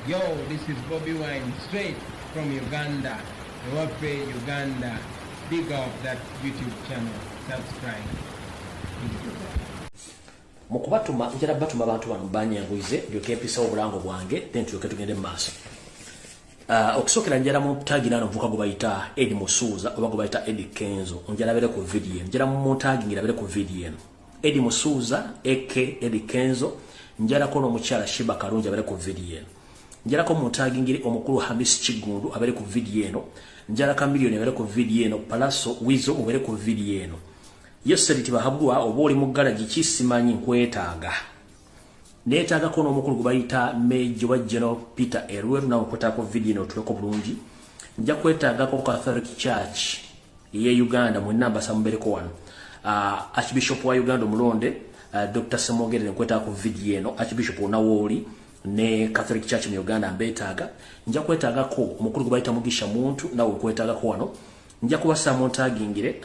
Yo, this is Bobi Wine straight from Uganda. Ewaffe Uganda. Big up that YouTube channel. Subscribe. Mu kubatuma, njala batuma abantu bano banyanguize, ndyoke mpisawo obulango bwange, then tulyoke tugende mu maaso. Okusookera njala mu taginga omuvubuka gwe bayita Edi Musuuza oba gwe bayita Edi Kenzo, njala abere ku video eno, njala mu tagingira abere ku video eno. Edi Musuuza aka Edi Kenzo, njalako n'omukyala Shiba Kalungi abere ku video eno. Njalako mu tagingire omukulu Hamis Kigundu abere ku video eno. Njala Chameleone abere ku video eno, Palaso Wizo mubere ku video eno. Yoseri Tibahabulwa, oba oli mu garagi kisimanyi, nkwetaaga. Neetaagako n'omukulu gwe bayita Major wa General Peter Elweru, nawe nkwetaagako video eno otuleko bulungi. Nja kwetaagako Catholic Church eye Uganda, mwenna mbasa mubereko wano. Archbishop wa Uganda omulonde, Dr. Ssemogerere, nkwetaaga ku video eno. Archbishop onawooli ne Catholic Church mu Uganda mbeetaaga. Nja kwetaagako omukulu gwe bayita Mugisha Muntu, nawe nkwetaagako wano. Nja kubasa muntagingire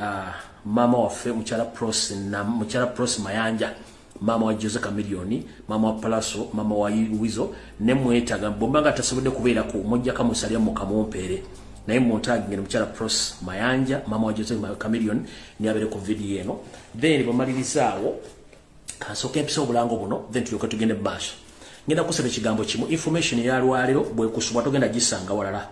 maama waffe mukyala Pros na mukyala Pros Mayanja, maama wa Jose Chameleone, maama wa Palaso, maama wa Wizo, ne mwetaaga bomba nga tasobodde kubeerako, mujja kamusalya mukamumpeere, naye muntagingire mukyala Pros Mayanja, maama wa Jose Chameleone, ni abeere ku video eno. Then bwemalirizaawo, kansooke empisa obulango buno, then tulyoke tugende mu maaso. Ngenda kusaba ekigambo kimu: information eyalwaleero bwekusubwa togenda gisanga walala.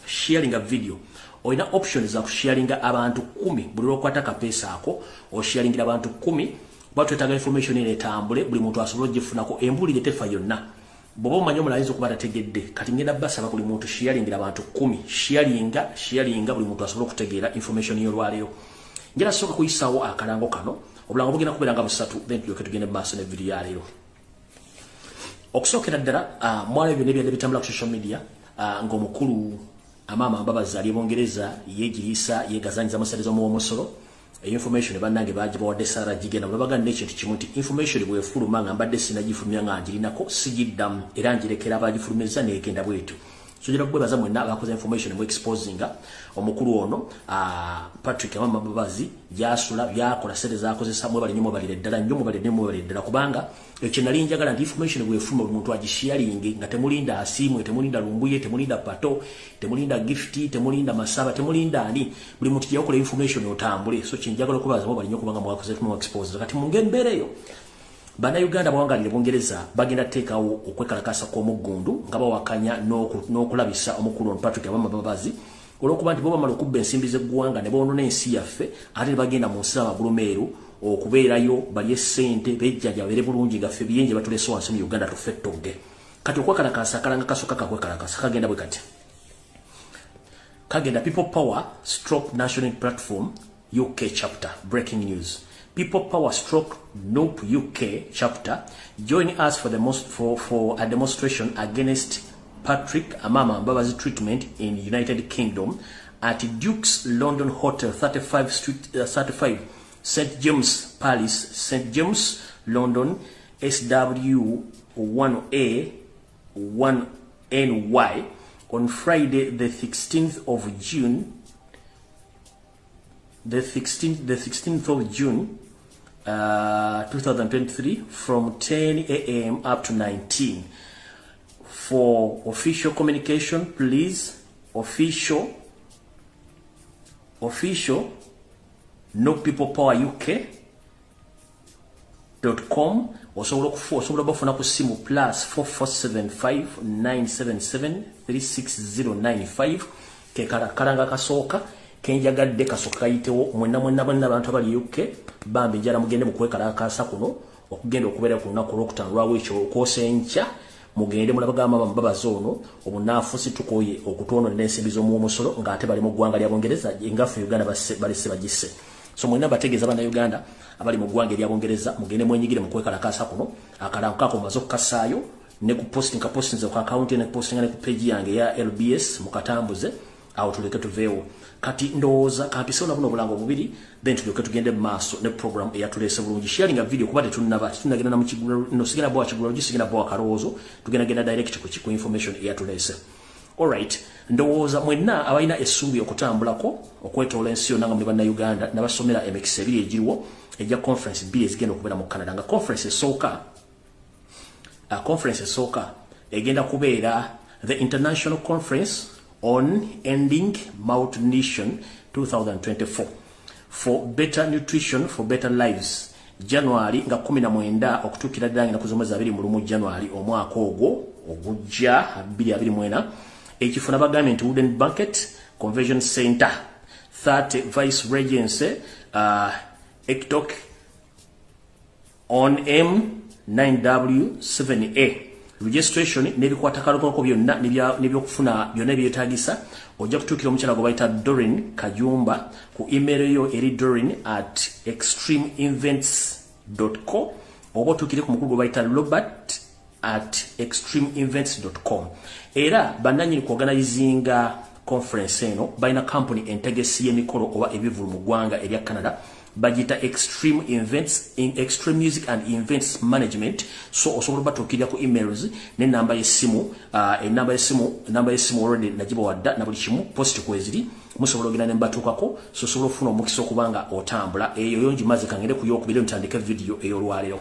Sharinga video, olina option za kusharinga abantu 10. Buli lwokwata kapeesa ako osharingira abantu 10, kuba twetaaga information eno etambule, buli muntu asobole ogifunako. Embuulire tefa yonna, bw'oba omanyi omulala ayinza okuba tategedde. Kati ngenda basaba buli muntu sharingira abantu 10. Sharinga, sharinga, buli muntu asobole okutegeera information y'olwaleero. Njala sooka kuyisaawo akalango kano. Obulango bugenda kubeera nga busatu, then tulyoke tugende mu maaso ne video ya leero. Okusookera ddala, mwala byonna ebyadde bitambula ku social media, ng'omukulu Amaama Mbabazi ali Bungereza yeegiriisa, yeegazanyiza musale z'omuwomusolo. Information bannange bagibawadde Sara gigenda babaga n'ekintu kimu nti information bwefuluma nga mbadde sinagifulumya nga ngirinako, sigiddamu era ngirekera abagifulumiza negenda bwetyo. So njira kwebaza mwenna abakoze information mu exposinga omukulu ono, Patrick Amama Mbabazi, gyasula, byakola, sente zakozesa. Mwebale nnyo, mwebalire ddala nnyo, mwebalire nnyo, mwebalire ddala, kubanga ekyo nali njagala nti information bwefuluma buli muntu agisharinge nga temulinda Asiimwe, temulinda Lumbuye, temulinda Pato, temulinda Gift, temulinda Masaba, temulinda ani. Buli muntu gyakola information otambule. So kyenjagala okubaza, mwebale nnyo kubanga mwakoze mu expose. Kati mu ng'embeera eyo, Bannayuganda bawangalire Bungereza bagenda teekawo okwekalakasa kw'omuggundu nga bawakanya n'okulabisa omukulu ono Patrick Amama Mbabazi, olw'okuba nti bo bamala okubba ensimbi z'eggwanga ne boonona ensi yaffe, ate ne bagenda mu nsi z'amagulumeeru okubeerayo, balye ssente, bejjaja, babeere bulungi, nga ffe biyenje batulese wansi mu Uganda tufe ttogge. Kati okwekalakasa, akalanga kasooka kakwekalakasa kagenda bwe kati, kagenda: People Power stroke National Platform UK chapter, breaking news. People Power stroke NUP UK chapter, join us for the most for a demonstration against Patrick Amama Mbabazi treatment in United Kingdom at Duke's London Hotel, 35 Street, 35 St James Palace, St James, London, SW 1A 1NY on Friday the 16th of June, the 16th of June 2023 from 10 a.m. up to 19. For official communication, please official no people power uk.com. Osobola okufu osobola bafuna ku simu +4475 977 36095. Ke kalanga kasooka kenjagadde kasooka kayitewo. Mwenna mwenna mwenna abantu abali UK, bambi njala mugende mu kwekalakasa kuno okugenda okubeera ku lunaku olwokutaano lwawiiki okwosa enkya. Mugende mulabagamba Mbabazi ono obunaafusi, tukoye okutwononera ensimbi z'omuwomusolo ng'ate bali mu ggwanga lya Bungereza, engaffe Uganda balese bagisse. So mwenna bategeeza Bannayuganda abali mu ggwanga erya Bungereza, mugende mwenyigire mu kwekalakasa kuno. Akalango kako mumaze okukasaayo ne ku posting, ka postinze ku account, ne postinga ne ku page yange ya LBS, mukatambuze awo tuleke tuveewo. Kati ndowooza kampisewo nabuno obulango bubiri, then tulyoke tugende mu maaso ne program eyatuleese bulungi. Sharinga video kuba tetunnaba, tetunnagenda na no, sigenda bowa kigulalo, sigenda bowa kalowoozo, tugenda genda direct ku information eyatuleese. Alright, ndowooza mwenna abalina essuubi okutambulako okwetoola ensi yonna nga muli Bannayuganda, nabasomera emikisa ebiri egiriwo ejja conference bbiri ezigenda okubeera mu Canada, nga conference esooka egenda kubeera The International Conference on Ending Malnutrition 2024 for Better Nutrition for Better Lives, January nga 19 okutuukira ddala ennaku z'omwezi 21 January omwaka ogwo ogujja 2024. Ekifo nabagambye nti Wooden Banquet Convention Center, 30 Vice Regency, Ektok on M9W7A. Registration n'ebikwata kalokoko byonna n'ebyokufuna byonna ebyetaagisa ojja kutuukira omukyala gwe bayita Doreen Kajumba ku email yo eri dorin@extremeevents.co, oba otuukire ku mukulu gwe bayita Robert@extremeevents.com. Era bannannyini ku organizinga conference eno balina company entegesi y'emikolo oba ebivulu mu ggwanga erya Canada, bagiyita Extreme Events in Extreme Music and Events Management. So osobola batuukirira ku emails n'enamba y'essimu, enamba y'essimu already nagibawadda na buli kimu, post kweziri, musobola ogenda ne mbatuukako. So osobola okufuna omukisa okuba nga otambula eyo yo ngimaze. Kangende ku yokubiri, ntandike video ey'olwaleero.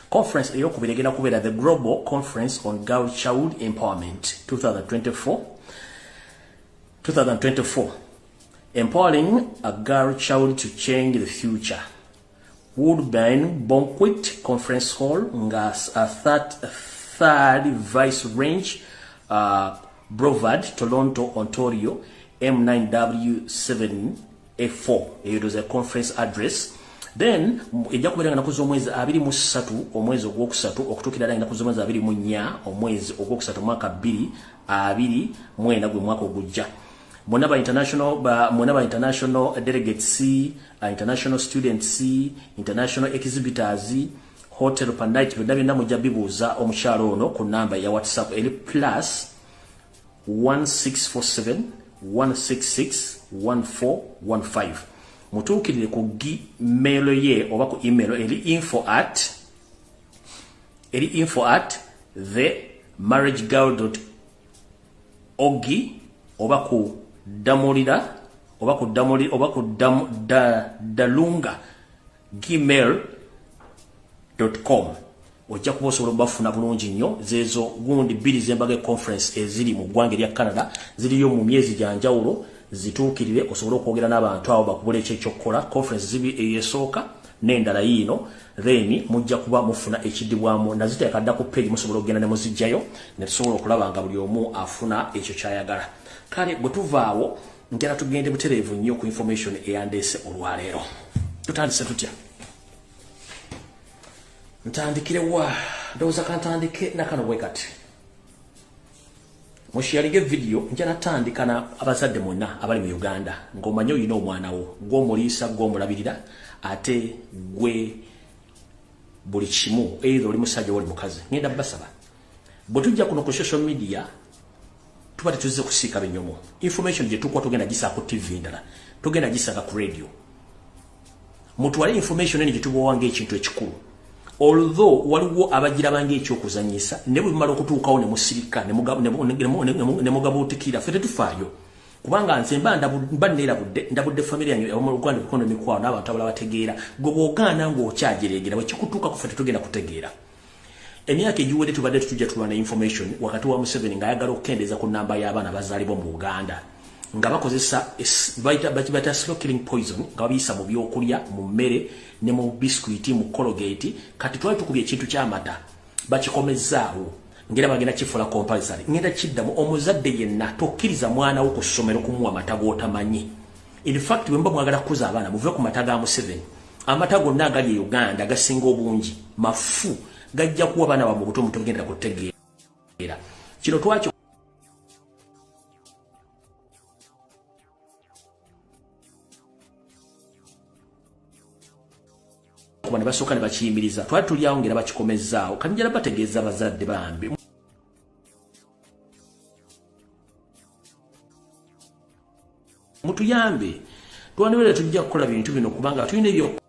Conference eyokubiri egenda kubeera the Global Conference on Girl Child Empowerment 2024, 2024, Empowering a Girl Child to Change the Future, Woodbine Banquet Conference Hall, nga a third Vice Range, Broward, Toronto, Ontario, M9W7A4. Eyo is a conference address. Then ejja kubeera nga naku z'omwezi 23 omwezi ogwokusatu okutuukira ddala ennaku z'omwezi 24 omwezi ogwokusatu mwaka 2024, gwe mwaka ogujja. Mwonna ba international delegates, international students, international exhibitors, hotel per night, byonna byonna mujja bibuuza omukyalo ono ku namba ya WhatsApp eri +1647 166 1415. Mutuukirire ku gmail ye oba ku email eri info at the marriagegirl org, oba ku damulira, oba ku damuli, oba ku dalunga gmail.com. Ojja kuba osobola obafuna bulungi nnyo. Zeezo gundi bbiri zembaga conference eziri mu ggwanga erya Canada, ziriyo mu myezi gya njawulo. Zituukirire osobole okwogera n'abantu abo bakubula ekyo ekyokukola. Conference zibi, eyesooka n'endala yiino, then mujja kuba mufuna ekiddibwamu. Naziteeka dda ku page, musobola okugenda ne muzijjayo ne tusobola okulaba nga buli omu afuna ekyo kyayagala. Kale bwe tuvaawo, njala tugende butereevu nnyo ku information eyandeese olwaleero. Tutandise tutya? Ntandikire wa? Ndowooza kantandike nakano bwe kati. Musharinge video. Njala tandika na abazadde mwenna abali mu Uganda ng'omanyi oyina omwana wo gw'omuliisa, gw'omulabirira, ate gwe buli kimu, either oli musajja oli mukazi. Ngenda basaba, bwe tujja kuno ku social media tuba tetuzze kusiika binyomo. Information gye tukuwa tugenda gisa ku TV ndala, tugenda gisaka ku radio. Mutwale information eno gye tubawa ng'ekintu ekikulu, although waliwo abagiraba ng'ekyokuzanyisa, ne bwe bimala okutuukawo ne musirika ne mugabuutikira. Ffe tetufaayo, kubanga nze mba neerabudde, ndabudde family yange abamuluganda, ebikono, emikwano n'abantu abalala bategeera. Gwe bw'ogaana ng'okyajereegera, bwe kikutuukako ffe tetugenda kutegeera. Emyaka egiwedde tubadde tutujja tulwana information wakati wa Museveni ng'ayagala okukendeeza ku namba y'abaana bazaalibwa mu Uganda nga bakozesa bayita slow killing poison, nga babiyisa mu byokulya, mu mmere ne mu biscuit, mu Colgate. Kati twali tukubye ekintu ky'amata, bakikomezaawo ngera bagenda kifuula compulsory. Ngenda kiddamu, omuzadde yenna tokkiriza mwana wo ku ssomero kumuwa mata g'otamanyi. In fact, bwe muba mwagala kukuza abaana, muve ku mata ga Museveni. Amata gonna agali e Uganda agasinga obungi mafu, gajja kuwa abaana bammwe obuto mutogenda kutegeera. Kino twaki kuba ne basooka ne bakiyimiriza, twali tuli awo ngera bakikomezaawo. Kati njala bategeeza abazadde bambi, mutuyambe. Twandibeera tujja kukola bintu bino kubanga tulina ebyokukola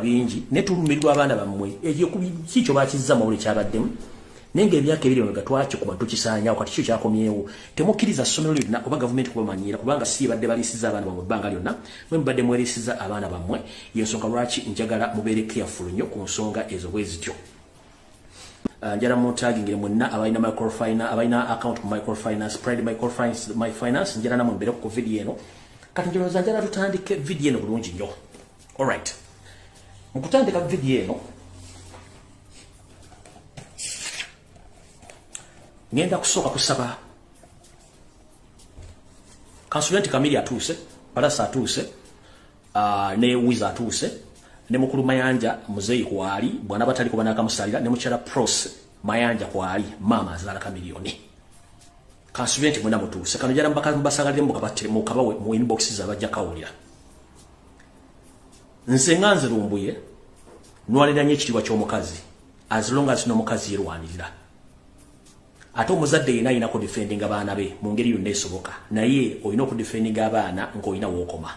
bingi, naye tulumirirwa abaana bammwe. Ekyo kikyo bakizza mawule kyabaddemu, naye ngaemyaka ebiri emabega twakikuba tukisaanyawo, kati kyo kyakomyewo. Temukkiriza ssomero lyonna oba gavumenti kubamanyiira, kubanga si badde baliisiza abaana bammwe ebbanga lyonna, mwe mubadde mwerisiza abaana bammwe. Yensonga lwaki njagala mubeere careful nnyo ku nsonga ezo bwe zityo. Njagala muntagingire mwenna abalina microfinance, abalina account ku microfinance, Pride Microfinance, my finance. Njagala namwe mbeere ku video eno. Kati njolooza njagala tutandike video eno bulungi nnyo. Alright, mu kutandika video eno ngenda kusooka kusaba kansubire nti Kamili atuuse, Palasa atuuse, ne Wiza atuuse, ne mukulu Mayanja muzeeyi kwali, bwana batali kuba nakamusalira, ne mukyala Pros Mayanja kwali, maama azaala Kamiliyoni. Kansubire nti mwena mutuuse. Kano njala mbasagalire mukabawe mu inbox zabajja kawulira. Nze nga nze Lumbuye nwanirira nnyo ekitiibwa ky'omukazi, as long as n'omukazi yerwanirira. Ate omuzadde yenna alina kudefendinga abaana be mu ngeri yonna esoboka, naye olina okudefendinga abaana ng'olina wookoma.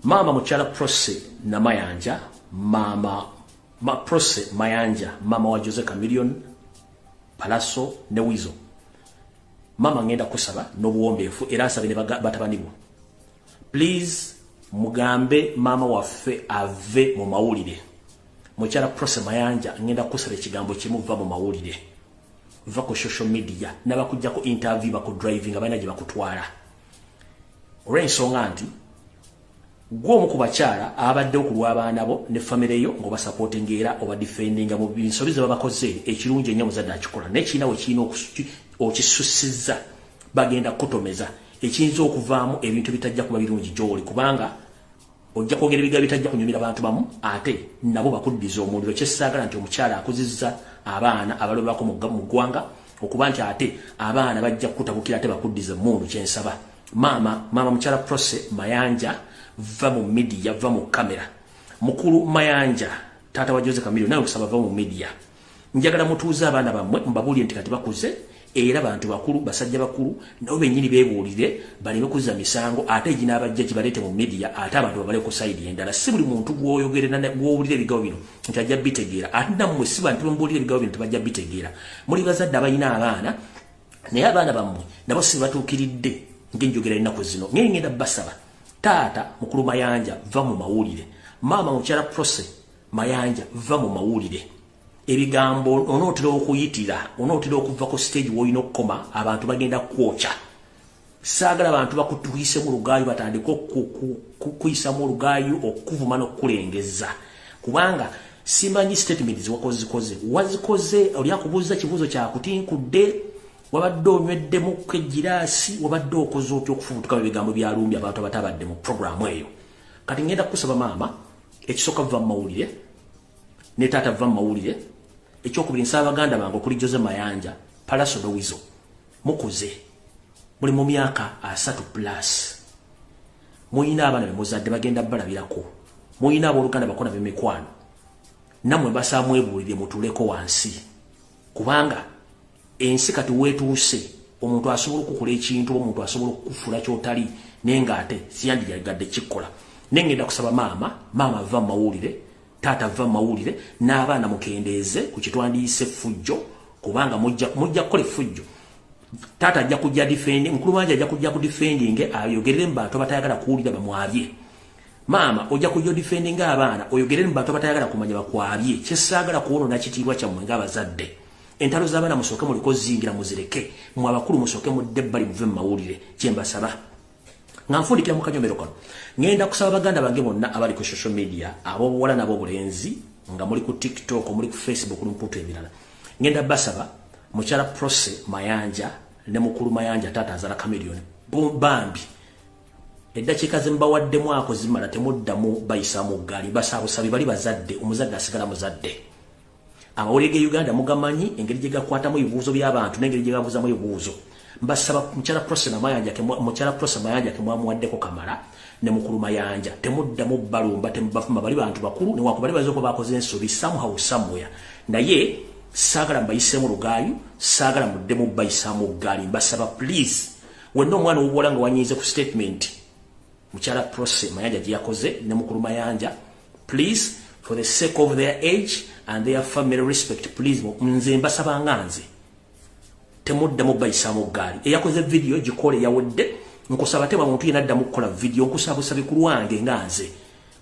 Maama mukyala Prose Namayanja, maama Prose Mayanja, maama wa Jose Chameleone, Palaso ne Wizo. Maama ngenda kusaba n'obuwombeefu era nsabe ne batabani bo. Please mugambe maama waffe ave mu mawulire. Mukyala Prose Mayanja, ngenda kusaba ekigambo kimu, va mu mawulire. Va ku social media, n'abakuggyako interview bakudrivinga balina gye bakutwala. Olw'ensonga nti gwe omu ku bakyala abaddewo ku lw'abaana bo ne famire yo ng'obasapootinga era obadefendinga mu nsobi ze babakoze, ekirungi ennyo omuzadde akikola, naye kirina we kirina okisussizza, bagenda kukutomeza ekiyinza okuvaamu ebintu bitajja kuba birungi gy'oli, kubanga ojja kwogera ebigambo bitajja kunyumira bantu bamu ate nabo bakuddiza omuliro. Kyesaagala nti omukyala akuzizza abaana abalobako mu ggwanga okuba nti ate abaana bajja kukutabukira ate bakuddiza emmundu. Kyensaba maama mukyala Prose Mayanja, va mu media, va mu kamera. Mukulu Mayanja, taata wa Jose Chameleone, nawe nkusaba va mu media. Njagala mutuuze abaana bammwe mbabuulire nti kati bakuze era bantu bakulu, basajja bakulu, nabo bennyini beebuulire baleme kuzza misango ate eginaabajja gibaleete mu media ate abantu babale ku sayidi endala. Si buli muntu gw'oyogerera gw'owulira ebigambo bino nti ajja bitegeera, ate nammwe si bantu bemubuulira ebigambo bino tebajja bitegeera. Muli bazadde abalina abaana, naye abaana bammwe nabo si batuukiridde ng'enjogera ennaku zino. Ngenda basaba taata mukulu Mayanja, va mu mawulire. Maama mukyala Prose Mayanja, va mu mawulire. Ebigambo onootera okuyitira, onootera okuva ku stage w'olina okukoma, abantu bagenda kwokya. Saagala abantu bakutuyisemu olugaayu, batandike okukuyisamu olugaayu, okukuvuma n'okukulengeza, kubanga simanyi statement ziwakozikoze wazikoze. Oli akubuuza kibuuzo kyakutinkudde, wabadde onyweddemuko egiraasi, wabadde okoze otya okufubutuka ebigambo byalumbye abantu abatabadde mu programu eyo. Kati ngenda kukusaba maama, ekisooka va mu mawulire, ne taata va mu mawulire. Ekyokubiri nsaba baganda bange okuli Jose Mayanja, Palaso ne Wizo, mukuze, muli mu myaka 30 plus, muyina abaana be muzadde bagenda balabirako, muyina abooluganda bakona b'emikwano, nammwe mbasaba mwebuulire mutuleko wansi, kubanga ensi kati weetuuse omuntu asobola okukola ekintu, omuntu asobola okukufuula ky'otali, naye ng'ate siyandiyagadde kikkola. Naye ngenda kusaba maama va mu mawulire, taata va mu mawulire, n'abaana mukendeeze ku kitwandiise effujjo, kubanga mujja kukola effujjo. Taata ajja kujja defending, mukulu wange ajja kujja ku defending, ayogerere mu bantu abatayagala kuwulira bamwabye. Maama ojja kujja defending abaana, oyogerere mu bantu abatayagala kumanya bakwabye. Kyesaagala kuwonoona kitiibwa kyammwe ng'abazadde. Entalo z'abaana musooke muliko zingira muzireke, mmwe abakulu musooke mudde ebbali muve mu mawulire. Kyembasaba nga nfundikira mu kanyomero kano, ngenda kusaba baganda bange bonna abali ku social media, ab'obuwala n'ab'obulenzi, nga muli ku TikTok, muli ku Facebook, muli ku emirala, ngenda basaba mukyala Prose Mayanja ne mukulu Mayanja, taata azaala Chameleone, bambi eddakiika ze mbawaddemu ako zimala, temuddamu bayisaamu ggaali. Basaabusabi bali bazadde, omuzadde asigala muzadde. Amawulire ge Uganda mugamanyi engeri gye gakwatamu ebibuuzo by'abantu n'engeri gye gabuuzamu ebibuuzo. Mbasaba mukyala Prose Mayanja, mukyala Prose Mayanja temwamuwaddeko kamala, ne mukulu Mayanja temuddamu balumba, temubafuma, bali bantu bakulu newankubadde bayinza okuba bakoze ensobi somehow somewhere, naye saagala mbayiseemu lugaayu, saagala muddemu bayisaamu ggaali. Mbasaba please, wenna omwana ow'obuwala nga wanyiize ku statement mukyala Prose Mayanja gye yakoze ne mukulu Mayanja, please, for the sake of their age and their family respect, please, nze mbasaba nga nze temuddamu bayisaamu ggaali. Eyakoze video gikole yawedde. Nkusaba teba muntu yenna addamu kukola video, nkusaba busabi ku lwange nga nze.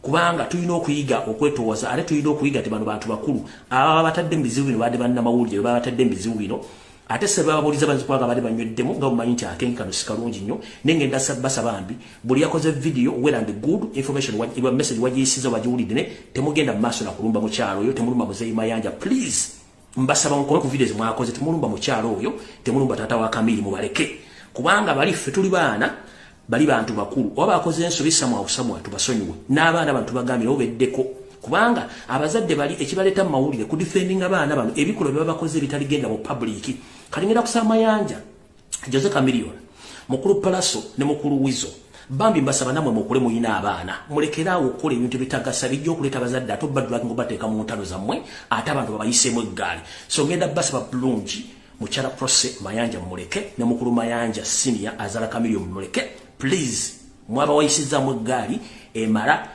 Kubanga tulina okuyiga okwetoowaza, ate tulina okuyiga nti bano bantu bakulu ababa batadde mu bizibu bino, badde bannamawulire baba batadde mu bizibu bino, ate se bababuuliza banzi kubanga badde banyweddemu nga mumanyi nti akenke kano si kalungi nnyo. Naye ngenda basaba mbi buli yakoze video, well and good information, wa message wagiyisiza, wagiwulidde, ne temugenda mu maaso na kulumba mukyalo oyo, temulumba Muzeeyi Mayanja. Please, mbasaba mukome ku videos mwakoze, temulumba mukyalo oyo, temulumba taata wa Kamiri, mubaleke, kubanga bali ffe tuli baana, bali bantu bakulu. Oba bakoze ensobi samwa samwa, tubasonyiwe. N'abaana bantu bagambire obeddeko, kubanga abazadde bali ekibaleeta mu mawulire ku defending abaana bano, ebikolwa bye babakoze ebitaligenda mu public. Kati ngenda kusaba Mayanja, Jose Chameleone, mukulu Palaso ne mukulu Wizo, bambi mbasaba namwe mukule, muyina abaana, mulekeraawo okukola ebintu ebitagasa bijja okuleeta abazadde ate obaddulaki ngobateeka mu ntalo zammwe, ate abantu babayiseemu eggaali. So ngenda basaba bulungi, mukyala Prose Mayanja mumuleke, ne mukulu Mayanja Senior azala Chameleone mumuleke, please. Mwabawayisizaamu eggaali emala.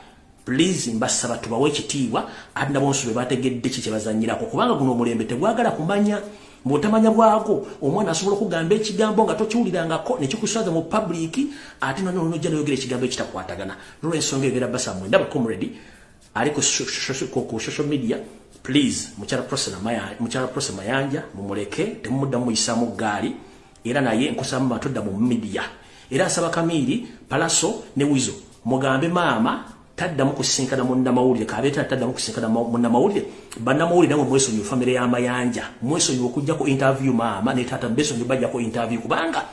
Please, mbasaba tubawe ekitiibwa, ate nabo nsobe bategedde ki kyebazanyirako, kubanga guno omulembe tegwagala kumanya. Bw'otamanya bwago, omwana asobola okugamba ekigambo nga tokiwulirangako nekikuswaza mu public, ate nonojja noyogera ekigambo ekitakwatagana. Nolwensonga egera basa mwenda ba comrade ali ku social media, please, mukyala Prose Mayanja mumuleke, temumuddamu muyisaamu ggaali. Era naye nkusaba batodda mu media. Era nsaba Kamiri, Palaso ne Wizo, mugambe maama taddamu kusinkana munnamawulire, kabeeta taddamu kusinkana munnamawulire. Bannamawulire namwe mwesonyiwe famire y'Amayanja, mwesonyiwe okujjako interview maama ne taata, besonyiwe bajjako interview, kubanga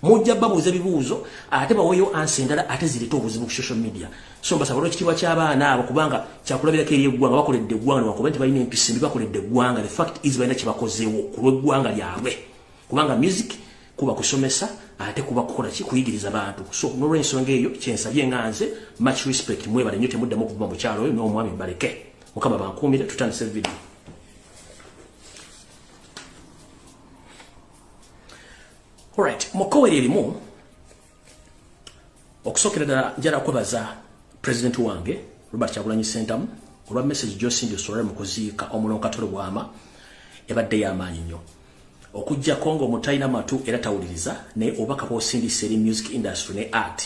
mujja babuuza ebibuuzo ate baweeyo answer endala ate zireeta obuzibu ku social media. So mbasaba olw'ekitiibwa ky'abaana abo, kubanga kyakulabirako eri eggwanga, bakoledde eggwanga, newakuba nti balina empisa embi, bakoledde eggwanga. The fact is balina kyebakozeewo ku lw'eggwanga lyabwe, kubanga music kuba kusomesa, ate kuba kukola ki? Kuyigiriza bantu. So n'olwensonga eyo kyensabye nga nze, much respect, mwebale nnyo, temuddamu okuva mu kyalo oyo n'omwami, mbaleke. Mukama bankuumire. Tutandise video. Alright, mukoweri erimu okusookera ddala njala kwebaza president wange Robert Kyagulanyi Ssentamu olwa message gy'osindise olwali mu kuziika omulongo Kato Lubwama. Ebadde y'amaanyi nnyo, okuggyako ng'omuntu alina matu era tawuliriza, naye obubaka bw'osindise eri music industry ne art,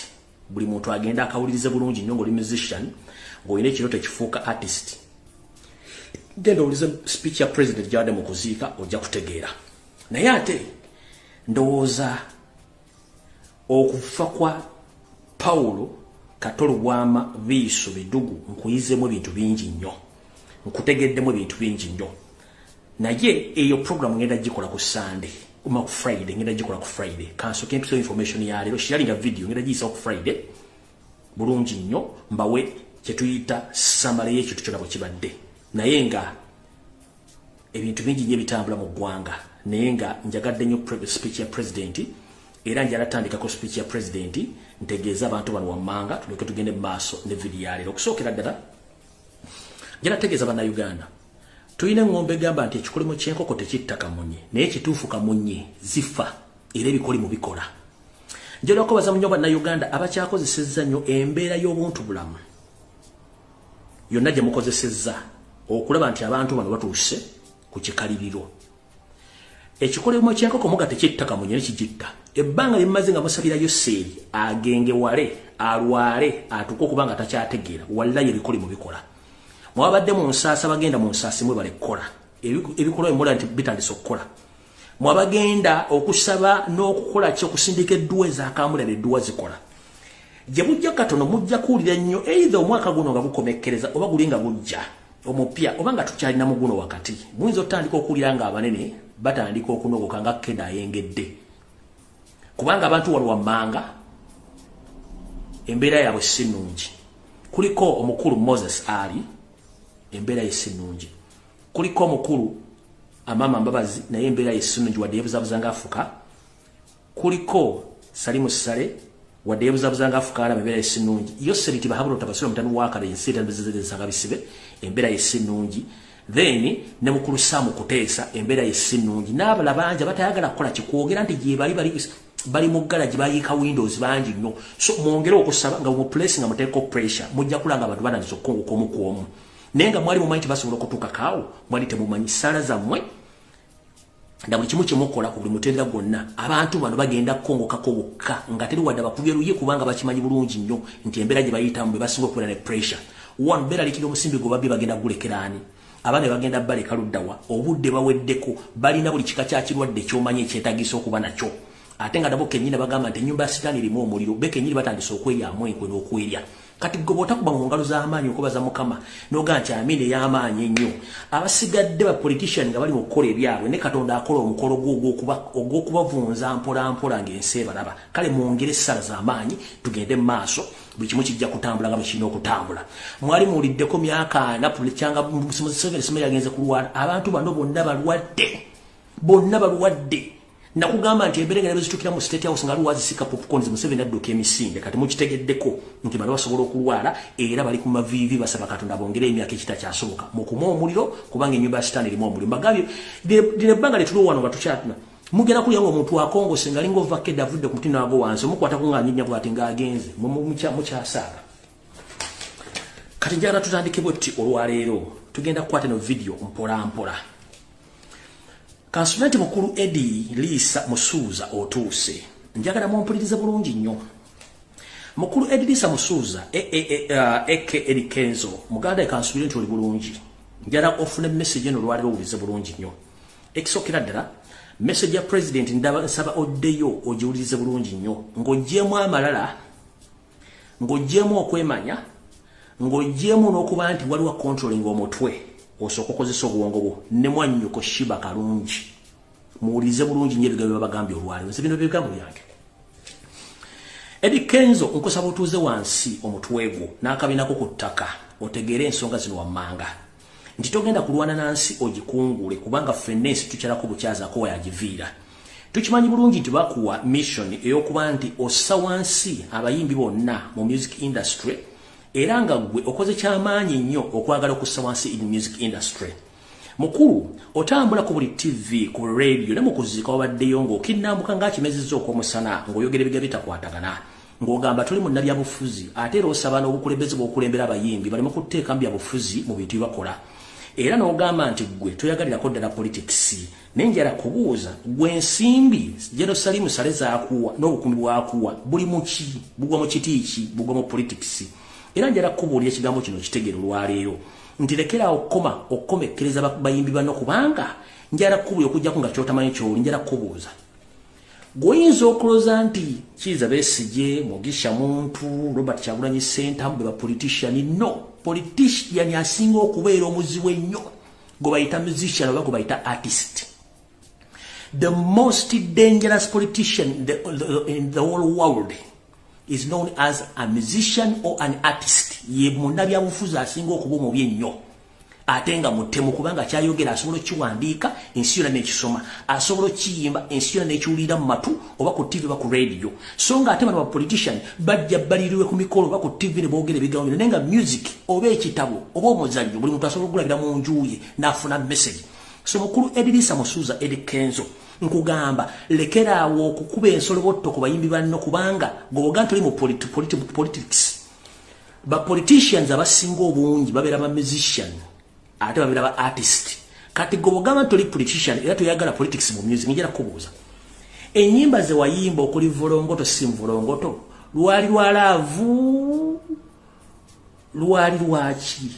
buli muntu agenda akawulirize bulungi nnyo. Ng'oli musician, ng'olina ekirooto ekifuuka artist, genda owulize speech ya president gy'awadde mu kuziika, ojja kutegeera. Naye ate ndowooza okufa kwa Paulo Kato Lubwama Biiso Bidugu nkuyizemu ebintu bingi nnyo, nkutegeddemu ebintu bingi nnyo. Naye eyo program ngenda gikola ku Sunday uma ku Friday, ngenda gikola ku Friday. Kansooke empiso information ya leero, sharinga video, ngenda giyisawo ku Friday bulungi nnyo, mbawe kyetuyita summary y'ekintu kyonna bwe kibadde. Naye nga ebintu bingi nnyo ebitambula mu ggwanga, naye nga njagadde nnyo speech ya president, era njala tandikako speech ya president, ntegeeza abantu bano wammanga, tuleke tugende mu maaso ne video ya leero. Okusookera ddala njala tegeeza Bannayuganda, tulina eŋŋombe egamba nti ekikolimo ky'enkoko tekitta kamunye, naye ekituufu kamunye zifa era ebikolimo bikola. Njala okubaza nnyo Bannayuganda abakyakozesezza nnyo embeera y'obuntu bulamu yonna gye mukozesezza okulaba nti abantu bano batuuse ku kikaliriro. Ekikolimo ky'enkoko muga tekitta kamunye, ne kigitta. Ebbanga lye mumaze nga musabirayo seeri agengewale, alwale, atuuke okuba nga takyategeera, wallayi ebikolimo bikola. Mwabadde mu nsaasa, bagenda mu nsaasi, mwebale kukola ebikolwa bimula nti bitandise okukola. Mwabagenda okusaba n'okukola ki, okusindika edduwa ezakamulala, edduwa zikola. Gye bujja katono mujja kuwulira nnyo, either omwaka guno nga gukomekkereza oba guli nga gujja omupya, oba nga tukyalina mu guno wakati, muyinza otandika okuwulira nga abanene batandika okunogoka nga keda ayengedde, kubanga abantu wali wammanga embeera yaabwe si nnungi. Kuliko omukulu Moses Ali, embeera ye si nnungi. Kuliko omukulu Amama Mbabazi, naye embeera ye si nnungi wadde yebuzabuza nga afuka. Kuliko Salimu Sale, wadde yebuzabuza nga afuka, alaba embeera ye si nnungi. Yoseri Tibahabula Tabasira, mutani wakale ensi etandizezanga bisibe, embeera ye si nnungi. Then ne mukulu Samu Kuteesa, embeera ye si nnungi, n'abalala bangi abatayagala kukola kikwogera nti gye bali bali mu garage bayiika windows, bangi nnyo. So mwongere okusaba nga mu place nga muteeko pressure, mujja kulanga abantu batandise okukunguka omu ku omu. Naye nga mwali mumanyi tibasobola okutuuka kaawo, mwali temumanyi. Ssaala zammwe na buli kimu kyemukola ku buli mutendera gwonna, abantu bano bagenda kukongokako bokka nga teri wadde abakubye luyi, kubanga bakimanyi bulungi nnyo nti embeera gye bayitamu bwe basinga okubeera ne pressure. One, beeralikira omusimbi gwe babbye bagenda gulekeraani, abaana bagenda baleka luddawa, obudde baweddeko, balina buli kika kya kirwadde ky'omanyi ekyetaagisa okuba nakyo. Ate nga nabo kennyini bagamba nti ennyumba ya sitaani erimu omuliro, be kennyini batandise okweryamu enkwe n'okwerya. Kati gwe bw'otakuba mu ngalo z'amaanyi okubaza Mukama n'ogaa nti amiina ey'amaanyi ennyo, abasigadde ba politician nga bali mu kukola ebyabwe, ne Katonda akola omukolo gwo ogw'okubavunza mpola mpola ng'ensi ebalaba. Kale mwongere essala z'amaanyi, tugende mu maaso, buli kimu kijja kutambula nga bwe kirina okutambula. Mwali muwuliddeko myaka ana kyanga Museveni simanyi yagenze kulwala, abantu bano bonna balwadde, bonna balwadde. Nakugamba nti embere nga nezitukira mu State House nga luwazisika popcorns, Museveni adduka emisinde. Kati mukitegeddeko nti bano basobola okulwala era bali ku maviivi, basaba Katonda bongere emyaka ekitakyasoboka. Mukume omuliro kubanga ennyumba ya sitaani erimu omuliro. Mbagambye lino ebbanga lye tuliwo wano nga tukyatuna, mugenda kulya ng'omuntu akongose nga alinga ovakkedde avudde ku muti n'agwo wansi, omukwatako ng'anyinya bw'ati ng'agenze, mukyasaaga. Kati njagala tutandike bwe tuti olwaleero, tugenda kukwata eno vidiyo mpola mpola. Kansubira nti mukulu Eddie Lisa Musuuza otuuse. Njagala mumpulirize bulungi nnyo. Mukulu Eddie Lisa Musuuza aka Eddie Kenzo, muganda, kansubire nti oli bulungi. Njagala ofune message eno olwaleero owulize bulungi nnyo. Ekisookera ddala, message ya president ndaba nsaba oddeyo ogiwulirize bulungi nnyo, ng'oggyemu amalala, ng'oggyemu okwemanya, ng'oggyemu n'okuba nti waliwo controlling omutwe, osooka okozesa obwongo bwo ne mwannyoko Shiba Kalungi. Muwulirize bulungi nnyo ebigambo bye babagambye olwaleero. Nze bino bigambo byange. Eddie Kenzo, nkusaba otuuze wansi omutwe gwo n'akabinako ku ttaka, otegeere ensonga zino wammanga, nti togenda kulwana nansi ogikungule, kubanga ffenna ensi tukyalako bukyazaako wayagiviira. Tukimanyi bulungi nti bakuwa mission ey'okuba nti ossa wansi abayimbi bonna mu music industry, era nga ggwe okoze kyamaanyi nnyo okwagala okussa wansi in music industry. Mukulu, otambula ku buli TV, ku radio ne mu kuziika wabaddeyo ng'okinnambuka ng'akimezezza okw'omusana, ng'oyogera ebiga bitakwatagana, ng'ogamba toli munnabyabufuzi, ate era osaba n'obukulembeze bw'okulembera abayimbi baleme kuteeka mu byabufuzi mu bintu bye bakola. Era n'ogamba nti ggwe toyagalirako ddala politics. Naye njala kubuuza gwe, ensimbi Jerusalemu sale zaakuwa n'obukuumi bwakuwa buli muki? Bugwa mu kiti ki? Bugwa mu politics? Era njala kubuulira ekigambo kino kitegeera olwaleero nti lekeraawo okukoma okukomekkereza bayimbi bano, kubanga njala kubuulira okujjako nga kyotamanyi kyoli. Njala kubuuza, gweoyinza okulooza nti Kiiza Besigye, Mugisha Muntu, Robert Kyagulanyi Ssentamu be bapolitician? No, politician asinga okubeera omuzibu ennyo gwe bayita musician oba gwe bayita artist. The most dangerous politician in the whole world is known as a musician or an artist. Ye munnabyabufuzi asinga okuba omubi ennyo ate nga mutemu, kubanga kyayogera asobola okiwandiika ensi yonna n'ekisoma, asobola okiyimba ensi yonna n'ekiwulira mu matu oba ku TV oba ku radio. So nga ate bano ba politician bajja baliriwe ku mikolo oba ku TV ne boogera ebigambo bino, naye nga music oba ekitabo oba omuzannyo buli muntu asobola okulabira mu nju ye n'afuna message. So mukulu Edirisa Musuuza, Eddie Kenzo, nkugamba lekeraawo okukuba ensolobotto ku bayimbi banno, kubanga gweoga nti oli mu politics, ba politicians abasinga obungi babeera ba musician ate babeera ba artist. Kati gwe bwogamba nti oli politician era toyagala politics mu music, njala kubuuza, ennyimba ze wayimba okuli Volongoto si Volongoto lwali lwa love, lwali lwaki?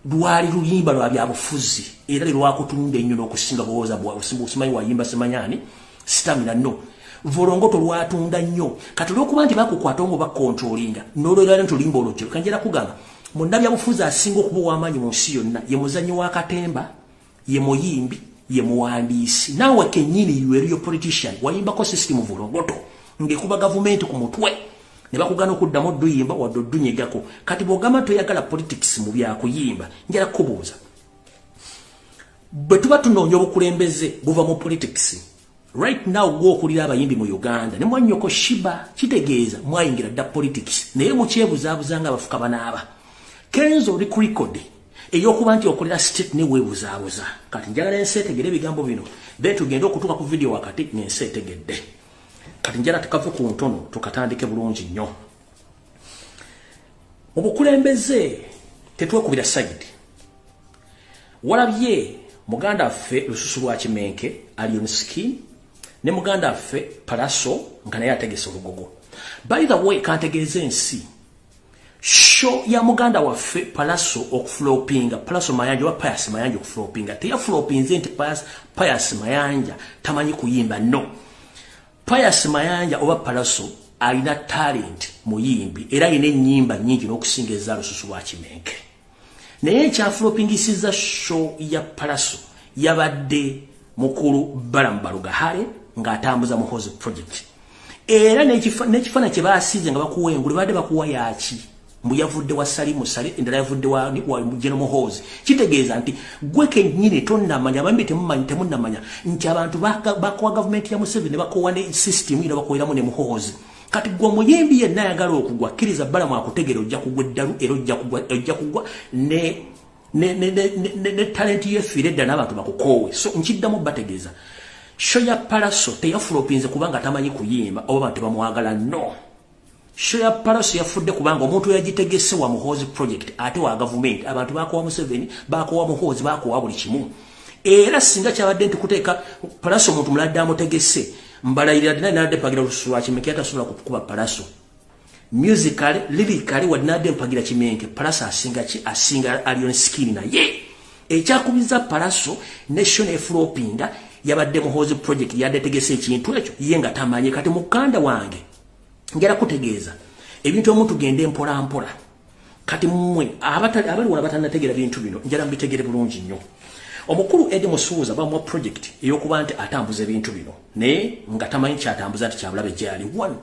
Lwali luyimba lwa byabufuzi era lwakutunda ennyo n'okusinga bwowooza simanyi wayimba simanyani stamina. No, Volongoto lwatunda nnyo. Kati olwokuba nti bakukwata ngo bakontrolinga n'olwera nti oluyimba olwo kanjera kugamba, munnabyabufuzi asinga okuba ow'amaanyi mu nsi yonna ye muzannyi wa katemba, ye muyimbi, ye muwandiisi. Naawe kennyini you are your politician, wayimbako system Volongoto ng'ekuba gavumenti ku mutwe ne bakugana okuddamu odduyimba wadde oddunyegako. Kati bw'ogamba toyagala politics mu byakuyimba, njala kubuuza, bwe tuba tunoonya obukulembeze buva mu politics, right now gwokulira abayimbi mu Uganda ne mwannyoko Shiba, kitegeeza mwayingira dda politics, naye mukyebuzaabuza nga abafuka banaaba. Kenzo, oli ku record ey'okuba nti okolera state ne weebuzaabuza. Kati njagala ensi etegere ebigambo bino, then tugende okutuuka ku video wakati ng'ensi etegedde. Kati njala tukave ku ntono tukatandike bulungi nnyo. Mu bukulembeze tetwekubira side. Walabye muganda waffe Lususu lwa Kimenke, Alien Skin, ne muganda waffe Palaso nga naye ategese olugogo. By the way, kantegeeze ensi. Show ya muganda waffe Pallaso okuflopinga, Pallaso Mayanja wa Pius Mayanja okuflopinga, teyaflopinze nti Pius Mayanja tamanyi kuyimba. No, Pius Mayanja oba Pallaso alina talent, muyimbi era alina ennyimba nnyingi n'okusinga eza Lususu lwa Kimenke. Naye ekyaflopingisiza show ya Pallaso yabadde mukulu Balaam Barugahare ng'atambuza Muhoozi Project, era n'ekifaananyi kye baasize nga bakuwa engulu badde bakuwa yaki, mbu yavudde wa Salimu Sale, endala yavudde wa General Muhoozi. Kitegeeza nti gwe kennyini tonnamanya, abambi temumanyi, temunnamanya nti abantu bakowa gavumenti ya Museveni, bakowa ne system ino, bakoweramu ne Muhoozi. Kati gwe omuyimbi yenna ayagala okugwa, kkiriza Balamu akutegere, ojja kugwa eddalu era ojja kugwa ne talent yefiire edda n'abantu bakukoowe. So nkiddamu bategeeza, show ya Pallaso teyaflopinze kubanga tamanyi kuyimba oba bantu bamwagala. No, show ya Pallaso yafudde kubanga omuntu yagitegese wa Muhoozi Project ate wa gavumenti. Abantu bakowa Museveni, bakowa Muhoozi, bakowa buli kimu. Era singa kyabadde nti kuteeka Pallaso omuntu muladde amutegese, mbalayirira dina nadde mpagira Lususu lwa Kimenke, atasobola kukuba Pallaso musically, lyrically. Wadde nadde mpagira Kimenke, Pallaso asinga ki? Asinga Alien Skin. Naye ekyakubiza Pallaso ne show ne flopinga yabadde Muhoozi Project, yadde tegese ekintu ekyo ye nga tamanye. Kati mukanda wange, njala kutegeeza ebintu omuntu gende mpola mpola. Kati mmwe abali wala batannategeera bintu bino, njala mubitegere bulungi nnyo. Omukulu Eddie Musuuza bamuwa project ey'okuba nti atambuza ebintu bino, naye nga tamanyi kyatambuza nti kyabulabe gyali. One,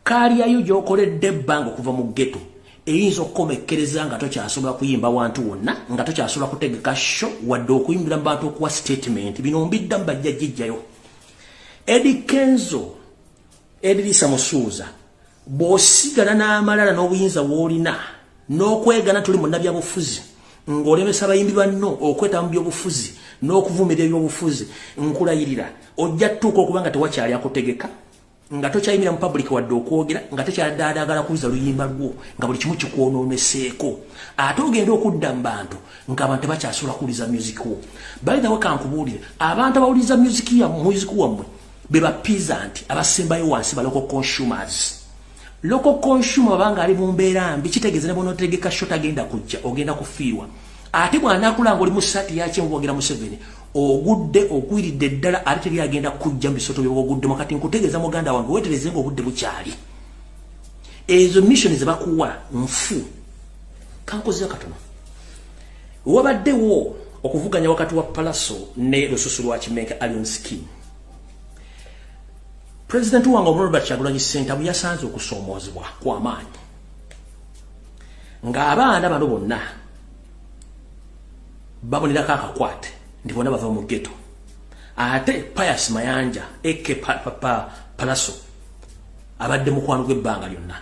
kaaliyayo gy'okoledde ebbanga okuva mu ghetto eyinza okukomekkereza nga tokyasobola kuyimba wantu wonna, nga tokyasobola kutegeka show wadde okuyimbira mu bantu, okuwa statement. Bino mbiddamu, bajja gijjayo. Eddie Kenzo, Edirisa Musuuza, bw'osigala n'amalala n'obuyinza bw'olina n'okwegana tuli munnabyabufuzi ng'olemesa abayimbi banno okwetaba mu byobufuzi n'okuvumira ebyobufuzi, nkulayirira ojja ttuuka okuba nga tewakyali akutegeka, nga tokyayimira mu public wadde okwogera, nga tekyaddaadagala kuza luyimba lwo, nga buli kimu kikwonooneseeko. Ate ogenda okudda mu bantu ng'abantu tebakyasobola kuwuliza music wo. By the way, kankubuulire, abantu abawuliriza music ya music wammwe be ba peasant abasembayo wansi, ba local consumers. Local consumer babanga ali mu mbeera mbi, kitegeeza ne bw'onootegeka show tagenda kujja, ogenda kufiirwa. Ate bw'anaakula ng'oli mu saati yakyenvu wagira Museveni, ogudde, okwiridde ddala, ate teri agenda kujja mu bisoto by'oguddemu. Kati nkutegeeza muganda wange, weetereze ng'obudde bukyali. Ezo mission ze bakuwa nfu. Kankozeyo katono. Wabaddewo okuvuganya wakati wa Pallaso ne Lususu lwa Kimenke, Alien Skin. Pulezidenti wange Robert Kyagulanyi Ssentamu yasanze okusoomoozebwa kw'amaanyi ng'abaana bano bonna babonerako akakwate nti bonna bava mu ghetto, ate Pius Mayanja eke Pallaso abadde mukwano gw'ebbanga lyonna,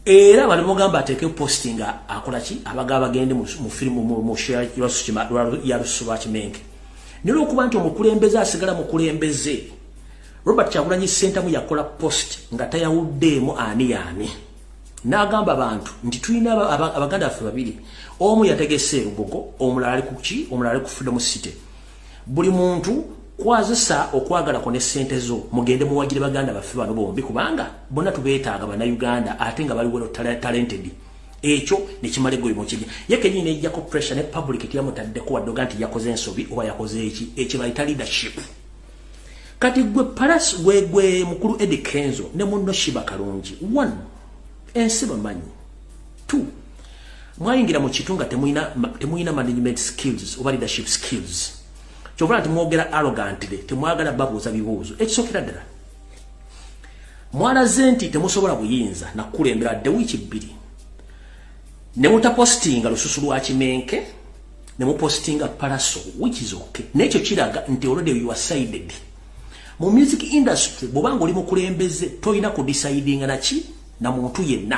era bali mugamba ateeke post nga akola ki, abagaba bagende mu firimu mu show ya Lususu lwa Kimenke. Naye olwokuba nti omukulembeze asigala mukulembeze, Robert Kyagulanyi Ssentamu yakola post nga tayawuddeemu ani yaani, n'agamba abantu nti tulina abaganda baffe babiri, omu yategese erugogo, omulala ali kuki, omulala ali ku Freedom City. Buli muntu kwazisa okwagala ko ne ssente zo, mugende muwagire baganda baffe bano bombi, kubanga bonna tubeetaaga Bannayuganda, ate nga bali well talented. Ekyo nekimala egoyi mukirya ye kenyini nejjako pressure ne public teyamutaddeko wadde nti yakoze ensobi oba yakoze eki. Ekyo bayita leadership. Kati gwe Pallaso, gwe mukulu Eddie Kenzo ne munno Sheebah Kalungi, one, ensi bamanyi, two, mwayingira mu kitu nga temuyina management skills oba leadership skills. Kyova nti mwogera arrogantly, temwagala babuuza bibuuzo. Ekisookera ddala, mwalaze nti temusobola buyinza nakukulembera dde wiiki 2 ne mutapostinga Lususu lwa Kimenke ne mupostinga Pallaso, which is okay. Nekyo kiraga nti already you are sided mu music industry. Bw'obanga oli mukulembeze, toyina kudecidinga naki na muntu yenna.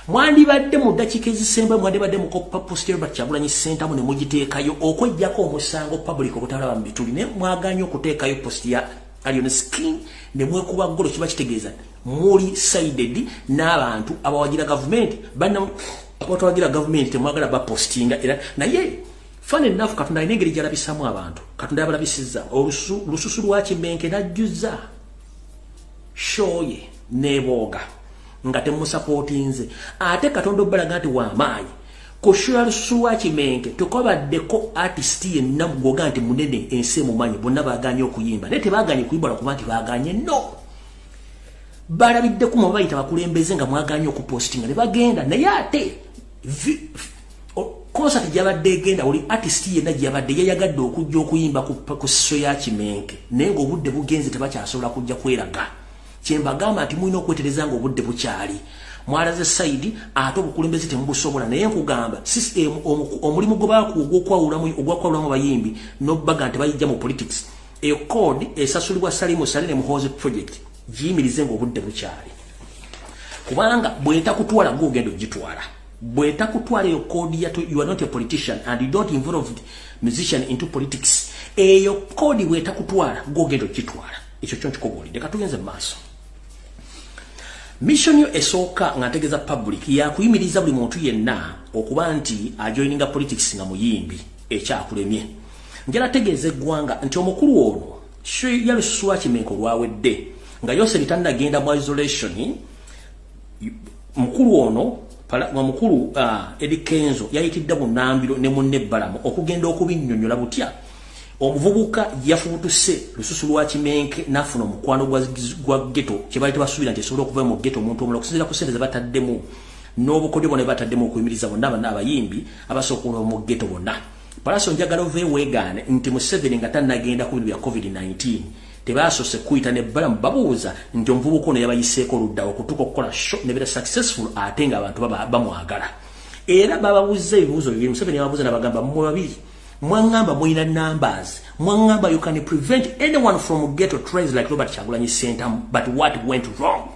Mwandibadde mu ddakiika ezisemba mwandibadde mukopa post Robert Kyagulanyi Ssentamu ne mugiteekayo okweggyako omusango public obutalaba mu bituli, naye mwaganye okuteekayo post ya Alien Skin ne mwekuba ggolo. Kiba kitegeeza muli sided n'abantu abawagira gavumenti. Banna abatawagira gavumenti temwagala bapostinga era. Naye funny enough, Katonda alina engeri gy'alabisamu abantu. Katonda yabalabisizza Lususu lwa Kimenke n'ajjuza show ye n'ebooga. nga temusupportinze. Ate Katonda obbalaga nti w'amaanyi ku show ya Lususu lwa Kimenke tukobaddeko artist yenna gwoga nti munene ensi emumanyi, bonna baagaanye okuyimba. Naye tebaagaanye kuyimba lwakuba nti baagaanye, no, balabiddeko mu bayita bakulembeze nga mwagaanye okupostinga ne bagenda. Naye ate concert gyabadde egenda, oli artist yenna gyabadde yayagadde okujja okuyimba ku show ya Kimenke, naye ng'obudde bugenze, tebakyasobola kujja kweraga. Kyembagamba nti mulina okwetereza ng'obudde bukyali. Mwalaze side, ate obukulembeze temubusobola. Naye nkugamba omulimu gwe bakuwa ogwakwawulamu abayimbi n'obbaga nti bayijja mu politics, eyo code esasulibwa Salimu Sale ne Muhoozi project, giyimirize ng'obudde bukyali, kubanga bwetakutwala gwogenda ogitwala. Bwetakutwala eyo code ya you are not a politician and you don't involve musician into politics, eyo code bwetakutwala gwogenda ogitwala. Ekyo kyo nkikubuulidde. Katugenze mu maaso. Mission yo esooka nga ntegeeza public yakuyimiriza buli muntu yenna okuba nti ajoininga politics nga muyimbi ekyakulemye. Njala tegeeza eggwanga nti omukulu ono, show ya Lususu lwa Kimenke olwawedde nga Yoseri tannagenda mu isolation, mukulu ono mukulu Eddy Kenzo yayitidde bunnambiro ne munne Balamu okugenda okubinnyonnyola butya omuvubuka yafubutuse Lususu lwa Kimenke n'afuna omukwano gwa ghetto kye baali tebasuubira nti esobola okuva mu ghetto omuntu omulala, okusinziira ku ssente ze bataddemu n'obukodyo bwonna bataddemu okuyimiriza bonna bonna abayimbi abasooka okuva mu ghetto bonna. Palaso, njagala ove weegaane nti Museveni nga tannagenda ku bintu bya COVID-19 tebasoose kuyita ne Balamu babuuza nti omuvubuka ono yabayiseeko oludda okutuuka okukola show nebeera successful ate ng'abantu bamwagala. Era bababuuza ebibuuzo bibiri. Museveni yababuuza nabagamba, "Mmwe babiri mwaŋŋamba mulina numbers, mwaŋŋamba you can prevent anyone from ghetto trends like Robert Kyagulanyi Ssentamu, but what went wrong?"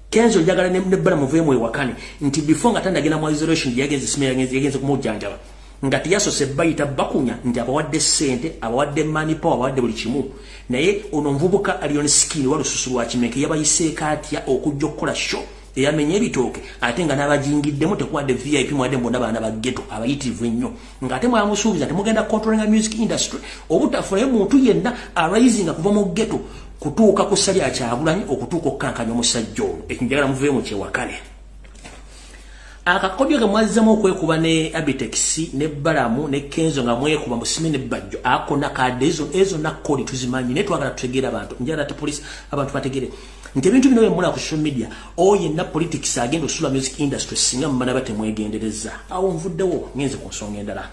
Kenzo, njagala ne Balamu muveemu ewakane nti before nga tannagenda mu isolation, yagenze simenya yagenze kumujjanjaba, nga teyasose bayita bakunya nti abawadde ssente, abawadde money power, abawadde buli kimu, naye ono omuvubuka Alien Skin wa Lususu lwa Kimenke yabayiseeko atya okujja okukola show eyamenya ebitooke, ate nga n'abajingiddemu tekuwadde VIP, mwadde bonna baana ba ghetto abayitirivu ennyo, ng'ate mwamusuubiza temugenda controllinga music industry obutafunayo muntu yenna arisinga kuva mu ghetto kutuuka ku ssa lya Kyagulanyi okutuuka okukankanya omusajja ono? Ekyo njagala muveemu kyewakale. Akakodyo ke mwazzamu okwekuba ne Abitex ne Balamu ne Kenzo nga mwekuba musime ne Bajjo ako nakadde, ezo nakodi tuzimanyi, naye twagala tutegeere abantu. Njagala te police abantu bategere nti ebintu bino byemula ku social media, oyo yenna politics agenda osula music industry singa mumana batemwegendereza. Awo nvuddewo, ngenze ku nsonga endala.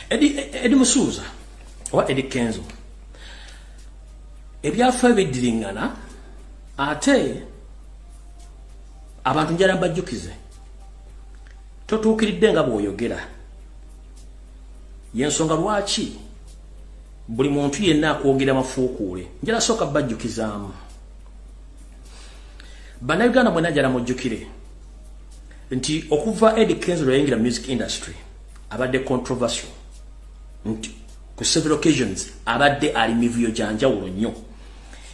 Eddie Musuuza oba Eddie Kenzo, ebyafaayo biddiringana, ate abantu njala mbajjukize totuukiridde nga bw'oyogera. Yensonga lwaki buli muntu yenna akwogera mafuukuule. Njala sooka bajjukizaamu Bannayuganda mwenna, njala mujjukire nti okuva Eddie Kenzo lwe yayingira music industry abadde controversial, nti ku several occasions abadde ali mivuyo gya njawulo nnyo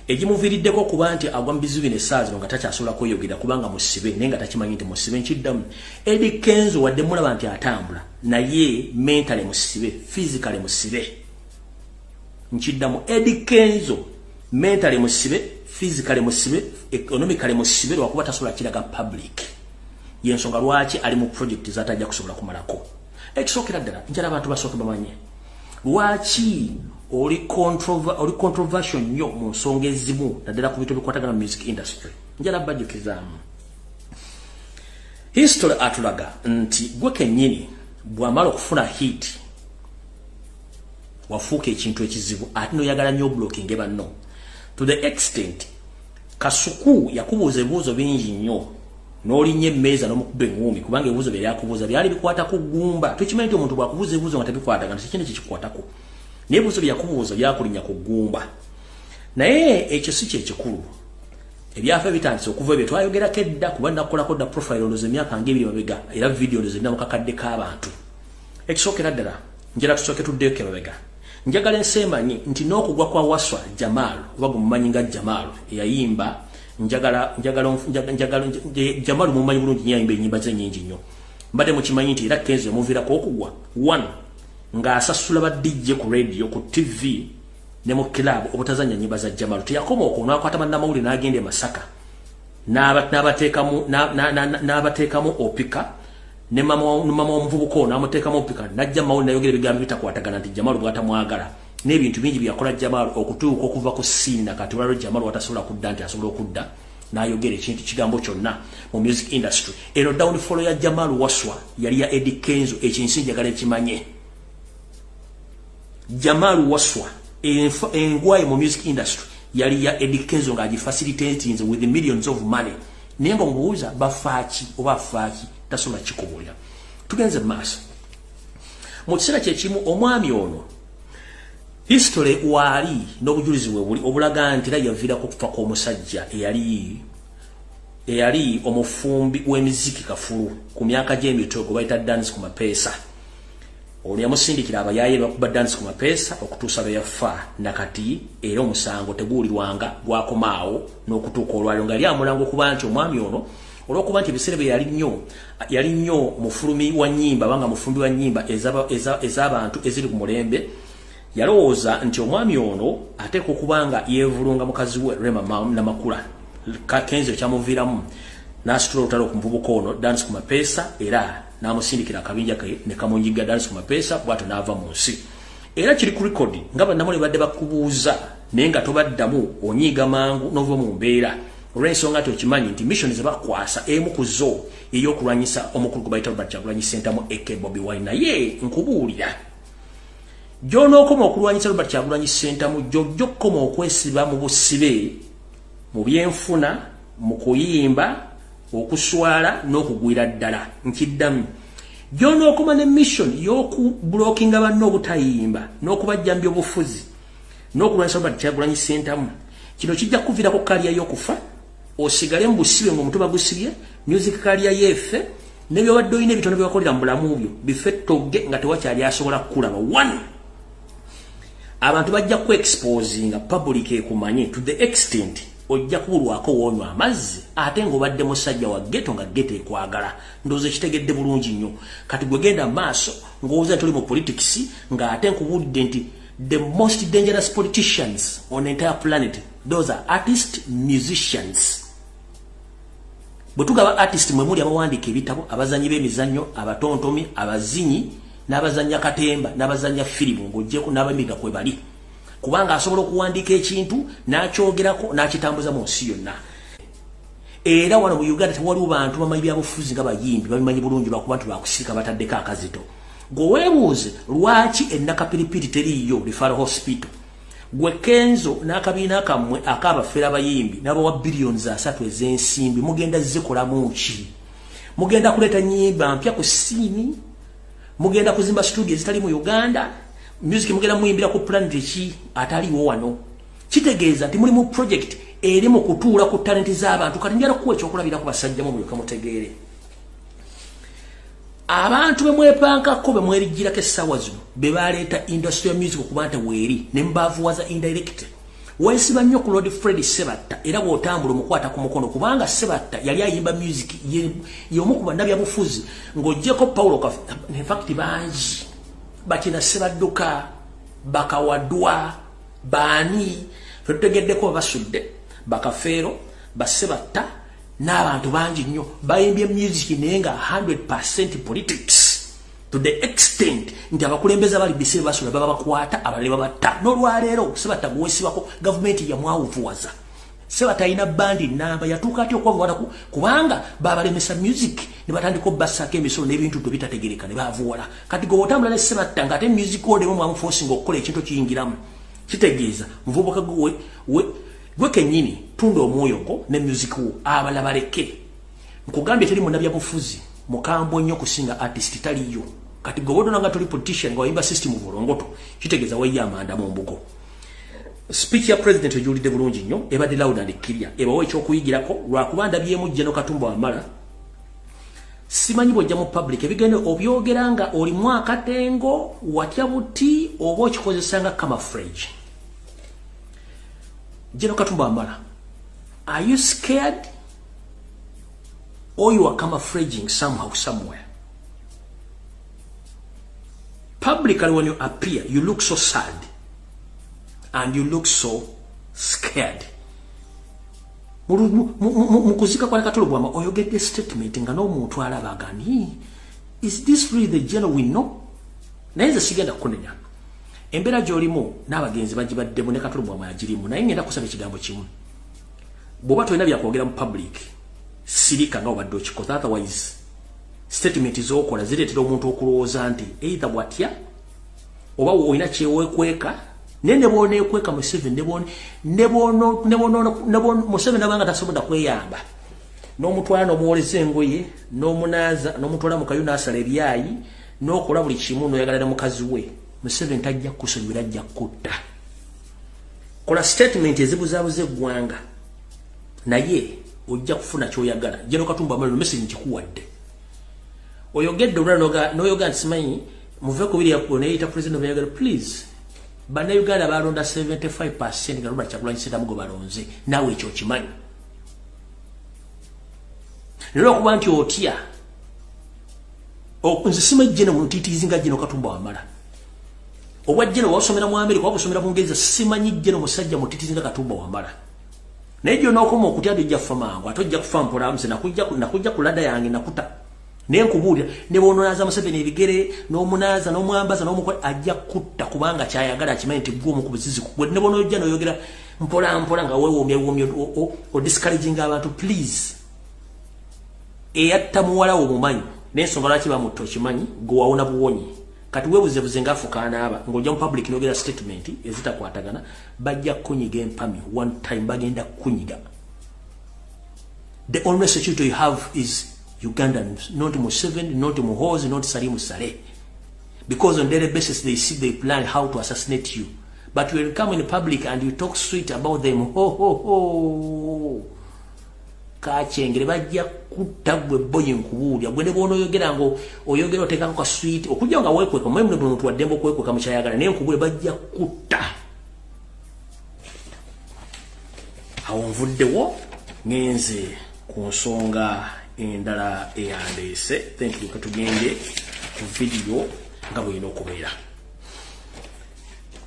egimuviiriddeko okuba nti agwa mu bizibu bino essaawa zino nga takyasobola kweyogera kubanga musibe, naye nga takimanyi nti musibe. Nkiddamu, Eddie Kenzo wadde mulaba nti atambula, naye mentally musibe, physically musibe. Nkiddamu, Eddie Kenzo mentally musibe, physically musibe, economically musibe, lwakuba tasobola kiraga public. Yensonga lwaki ali mu project zatajja kusobola kumalako. Ekisookera ddala, njala abantu basooke bamanye lwaki oli controversial nnyo mu nsonga ezimu, naddala ku bintu ebikwatagana mu music industry. Njala bajjukizaamu history atulaga nti gwe kennyini bw'amala okufuna hit wafuuka ekintu ekizibu, ate noyagala nnyo oblockinge banno to the extent Kasuku yakubuuza ebibuuzo bingi nnyo n'olinnya emmeeza n'omukuba eŋŋuumi, kubanga ebibuuzo bye yakubuuza byali bikwata ku ggumba. Tukimanyi nti omuntu bw'akubuuza ebibuuzo nga tebikwatagana, tekina kikikwatako, naye ebibuuzo bye yakubuuza byakulinnya ku ggumba. Naye ekyo si kyekikulu. Ebyafa bitandise okuva ebyo twayogerako edda, kuba nakukolako dda profile ndoza emyaka nga 2 mabega, era video ndoza erina mu kakadde k'abantu. Ekisookera ddala, njala tusooke tuddeyo emabega. Njagala ensi emanyi nti n'okugwa kwa Waswa Jamal, oba gwe mumanyi nga Jamal eyayimba njagala njagala njagala, Jamal mumanyi bulungi nnyo, ayimba ennyimba ze nnyingi nnyo. Mbadde mukimanyi nti era Kenzo yamuviirako okugwa one ng'asasula ba DJ ku radio, ku TV ne mu club obutazanya nyimba za Jamalu. Teyakoma okwo, n'akwata bannamawulire n'agenda e Masaka n'abateekamu n'abateekamu opika ne mama w'omuvubuka ono n'amuteekamu opika, n'ajja mawulire n'ayogera ebigambo bitakwatagana nti Jamalu bw'atamwagala n'ebintu bingi bye yakola Jamalu okutuuka okuva ku scene. Nakati olwaliro Jamalu watasobola kudda nti asobola okudda n'ayogera ekintu kigambo kyonna mu music industry. Eno downfall ya Jamalu Waswa yali ya Eddie Kenzo. Ekinsi njagala ekimanye, Jamalu Waswa engwaye mu music industry yali ya Eddie Kenzo ng'agifacilitatinze with millions of money, naye nga omubuuza bafaaki oba afaaki tasobola kikubuulira. Tugenze mu maaso. Mu kiseera kyekimu omwami ono history waali n'obujulizi bwe buli obulaga nti era yaviirako okufa kw'omusajja eyali omufumbi w'emiziki kafulu ku myaka gy'emito gwe bayita Dance ku Mapeesa. Ono yamusindikira abayaaye bakuba Dance ku Mapeesa okutuusa lwe yafa. Nakati era omusango teguwulirwanga, gwakomaawo n'okutuuka olwaliro nga yali amulanga okuba nti omwami ono olw'okuba nti ebiseera bye yali nnyo mufulumi wa nnyimba abanga mufumbi wa nnyimba ez'abantu eziri ku mulembe, yalowooza nti omwami ono ateekwa okuba nga yeevulunga mukazi we Rema Namakula. Kenzo kyamuviiramu n'asitula olutalo ku muvubuka ono Dance ku Mapeesa era n'amusindikira akabinja ke ne kamunyiga Dance ku Mapeesa, bw'atyo n'ava mu nsi. Era kiri ku record nga bannamawulire badde bakubuuza naye nga tobaddamu, onyiiga mangu n'ova mu mbeera olw'ensonga nti okimanyi nti mission ze bakwasa emu ku zo ey'okulwanyisa omukulu gwe bayita Robert Kyagulanyi Ssentamu aka Bobi Wine. Naye nkubuulira, gy'onookoma okulwanyisa Robert Kyagulanyi Ssentamu, gy'ojja okukoma okwesiba mu busibe mu byenfuna, mu kuyimba, okuswala n'okugwira ddala. Nkiddamu, gy'onookoma ne mission y'okublockinga banne obutayimba n'okubajja mu byobufuzi n'okulwanyisa Robert Kyagulanyi Ssentamu, kino kijja kukuviirako career y'okufa, osigale mu busibe ng'omutwe bagusibye, music career yeefe, n'ebyobadde olina ebitono byewakolera mu bulamu byo bife togge nga tewakyali asobola kukulaba. One, abantu bajja ku exposinga, public ekumanye to the extent ojja kubulwako woonywa amazzi, ate ng'obadde musajja wa ghetto nga ghetto ekwagala. Ndowooza ekitegedde bulungi nnyo. Kati gwe genda maaso ng'owooza toli mu politics, ng'ate nkubudde nti the most dangerous politicians on the entire planet, those are artist musicians. Bwe tugaba artist, mwe muli abawandiika ebitabo, abazanyi b'emizannyo, abatontomi, abazinyi n'abazannya katemba n'abazannya firimu, ng'oggyeko n'abamiga kwe bali, kubanga asobola okuwandiika ekintu n'akyogerako n'akitambuza mu nsi yonna. Era wano mu Uganda tewaliwo bantu bamanyi byabufuzi nga bayimbi. Babimanyi bulungi lwakuba nti lwakusirika bataddeko akazito. Gwe weebuuze lwaki ennakapiripiri teriiyo referral hospital. Gwe Kenzo n'akabiina kammwe ak'abafeera abayimbi n'abawa billions 30 ez'ensimbi, mugenda zikolamu ki? Mugenda kuleeta nyimba mpya ku scene? Mugenda kuzimba studio ezitali mu Uganda? Music mugenda muyimbira ku planet ki ataliwo wano? Kitegeeza nti muli mu project eri mu kutuula ku talenti z'abantu. Kati njala kuwa ekyokulabira ku basajja mu mulyoke mutegeere. Abantu be mwepankako, be mwerigirako essaawa zino, be baleeta industrial music okuba nti weeri ne mubaavuwaza indirect. Weesiba nnyo ku Lord Fred Sebatta, era bw'otambula omukwata ku mukono, kubanga Sebatta yali ayimba music y'omu ku bannabyabufuzi ng'oggyeko Paulo. In fact bangi bakina Sebadduka, bakawadwa baani fetutegeddeko babasudde, bakafeero, basebatta n'abantu bangi nnyo bayimbye music naye nga 100% politics, to the extent nti abakulembeze abali bise basula baba bakwata abalala babatta. N'olwaleero Sebatta gwesibako gavumenti yamwawuvuwaza. Sebatta alina bandi namba yatuuka atya okwavuwala? Kubanga babalemesa music ne batandika obassaako emisolo n'ebintu bwe bitategereka ne bavuwala. Kati gwe otambula ne Sebatta ng'ate music odemu mwamuforcinga okukola ekintu kiyingiramu, kitegeeza muvubuka gwe kennyini tunda omwoyo gwo ne music wo, abalala baleke. Nkugambye, teri munnabyabufuzi mukambwe nnyo okusinga artist, taliyo. Kati gwe bodona nga toli politician nga wayimba system bulongoto, kitegeeza wayiye amanda mu mbugo. Speech ya president ogiwulidde bulungi nnyo, ebadde loud and clear, ebawo ekyokuyigirako. Lwakuba ndabyemu Jeno Katumba Wamala, simanyi bwojja mu public ebigendo obyogera nga olimu akatengo watya buti oba okikozesa nga camouflage. Jeno Katumba Wamala, are you scared or you are camouflaging somehow, somewhere? Publicly when you appear, you look so sad and you look so scared. Mu kuzika kwa Kato Lubwama oyogedde statement nga n'omuntu alaba agani, is this really the general we know? Naye nze sigenda kukunenya. Embeera gy'olimu n'abagenzi bagibaddemu ne Kato Lubwama yagirimu, naye ngenda kusaba ekigambo kimu. Bw'oba tolina byakwogera mu public, sirika nga obadde okikoze, otherwise statement z'okola zireetera omuntu okulowooza nti either bw'atya oba olina kyeweekweka. Naye ne bw'oneekweka Museveni, Museveni abanga tasobola kweyamba, n'omutwala n'omuwoleza engoye n'omunaaza n'omutwala mu kayu n'asala ebyayi n'okola buli kimu n'oyagala ne mukazi we, Museveni tajja kukusonyiwa, ajja kutta. Kola statement ezibuzaabuza eggwanga, naye ojja kufuna ky'oyagala. General Katumba Wamala, message nkikuwadde. Oyogedde olulala n'oyoga nti simanyi muve ku biri neyita president of Uganda. Please, Bannayuganda balonda 75% nga Robert Kyagulanyi Ssentamu gwe balonze, naawe ekyo okimanyi. Naye olwokuba nti otya, nze simanyi General mutiitiizi nga General Katumba Wamala. Obwa General wasomera mu Amerika, wabusomera Bungereza, simanyi General musajja mutiitiizi nga Katumba Wamala. Naye gy'onookoma okutya tojja kufa mangu, ate ojja kufa mpola. Nze nakujja ku ladder yange nakuta. Naye nkubuulira, ne bw'ononaaza Museveni ebigere n'omunaaza n'omwambaza n'omukola, ajja kutta, kubanga kyayagala akimanyi nti gwe omu ku buzizi. Ne bw'onoojja n'oyogera mpola mpola nga weewoomya woomya odiscouraginga abantu, please, eyatta muwala wo mumanyi n'ensonga lwaki bamutta okimanyi, gwe wawona buwonyi. Kati weebuzebuze ng'afuka anaaba ng'ojja mu public n'ogera statement ezitakwatagana, bajja kukunyiga empami one time, bagenda kukunyiga. The only security you have is Ugandans, not Museveni, not Muhoozi, not Salim Saleh. Because on daily basis they see, they plan how to assassinate you. But when you come in public and you talk sweet about them, ho ho ho, kakyengere bajja kutta gwe boyi. Nkubuulya gwe, ne bw'onooyogera ngo oyogera oteekako ka sweet okujja nga weekweka, mwe mune muntu waddembe okwekweka mukyayagala, naye nkubuulya bajja kutta. Awo nvuddewo ngenze ku nsonga endala eyandeese. Then tulyoke tugende ku vidiyo nga bw'erina okubeera.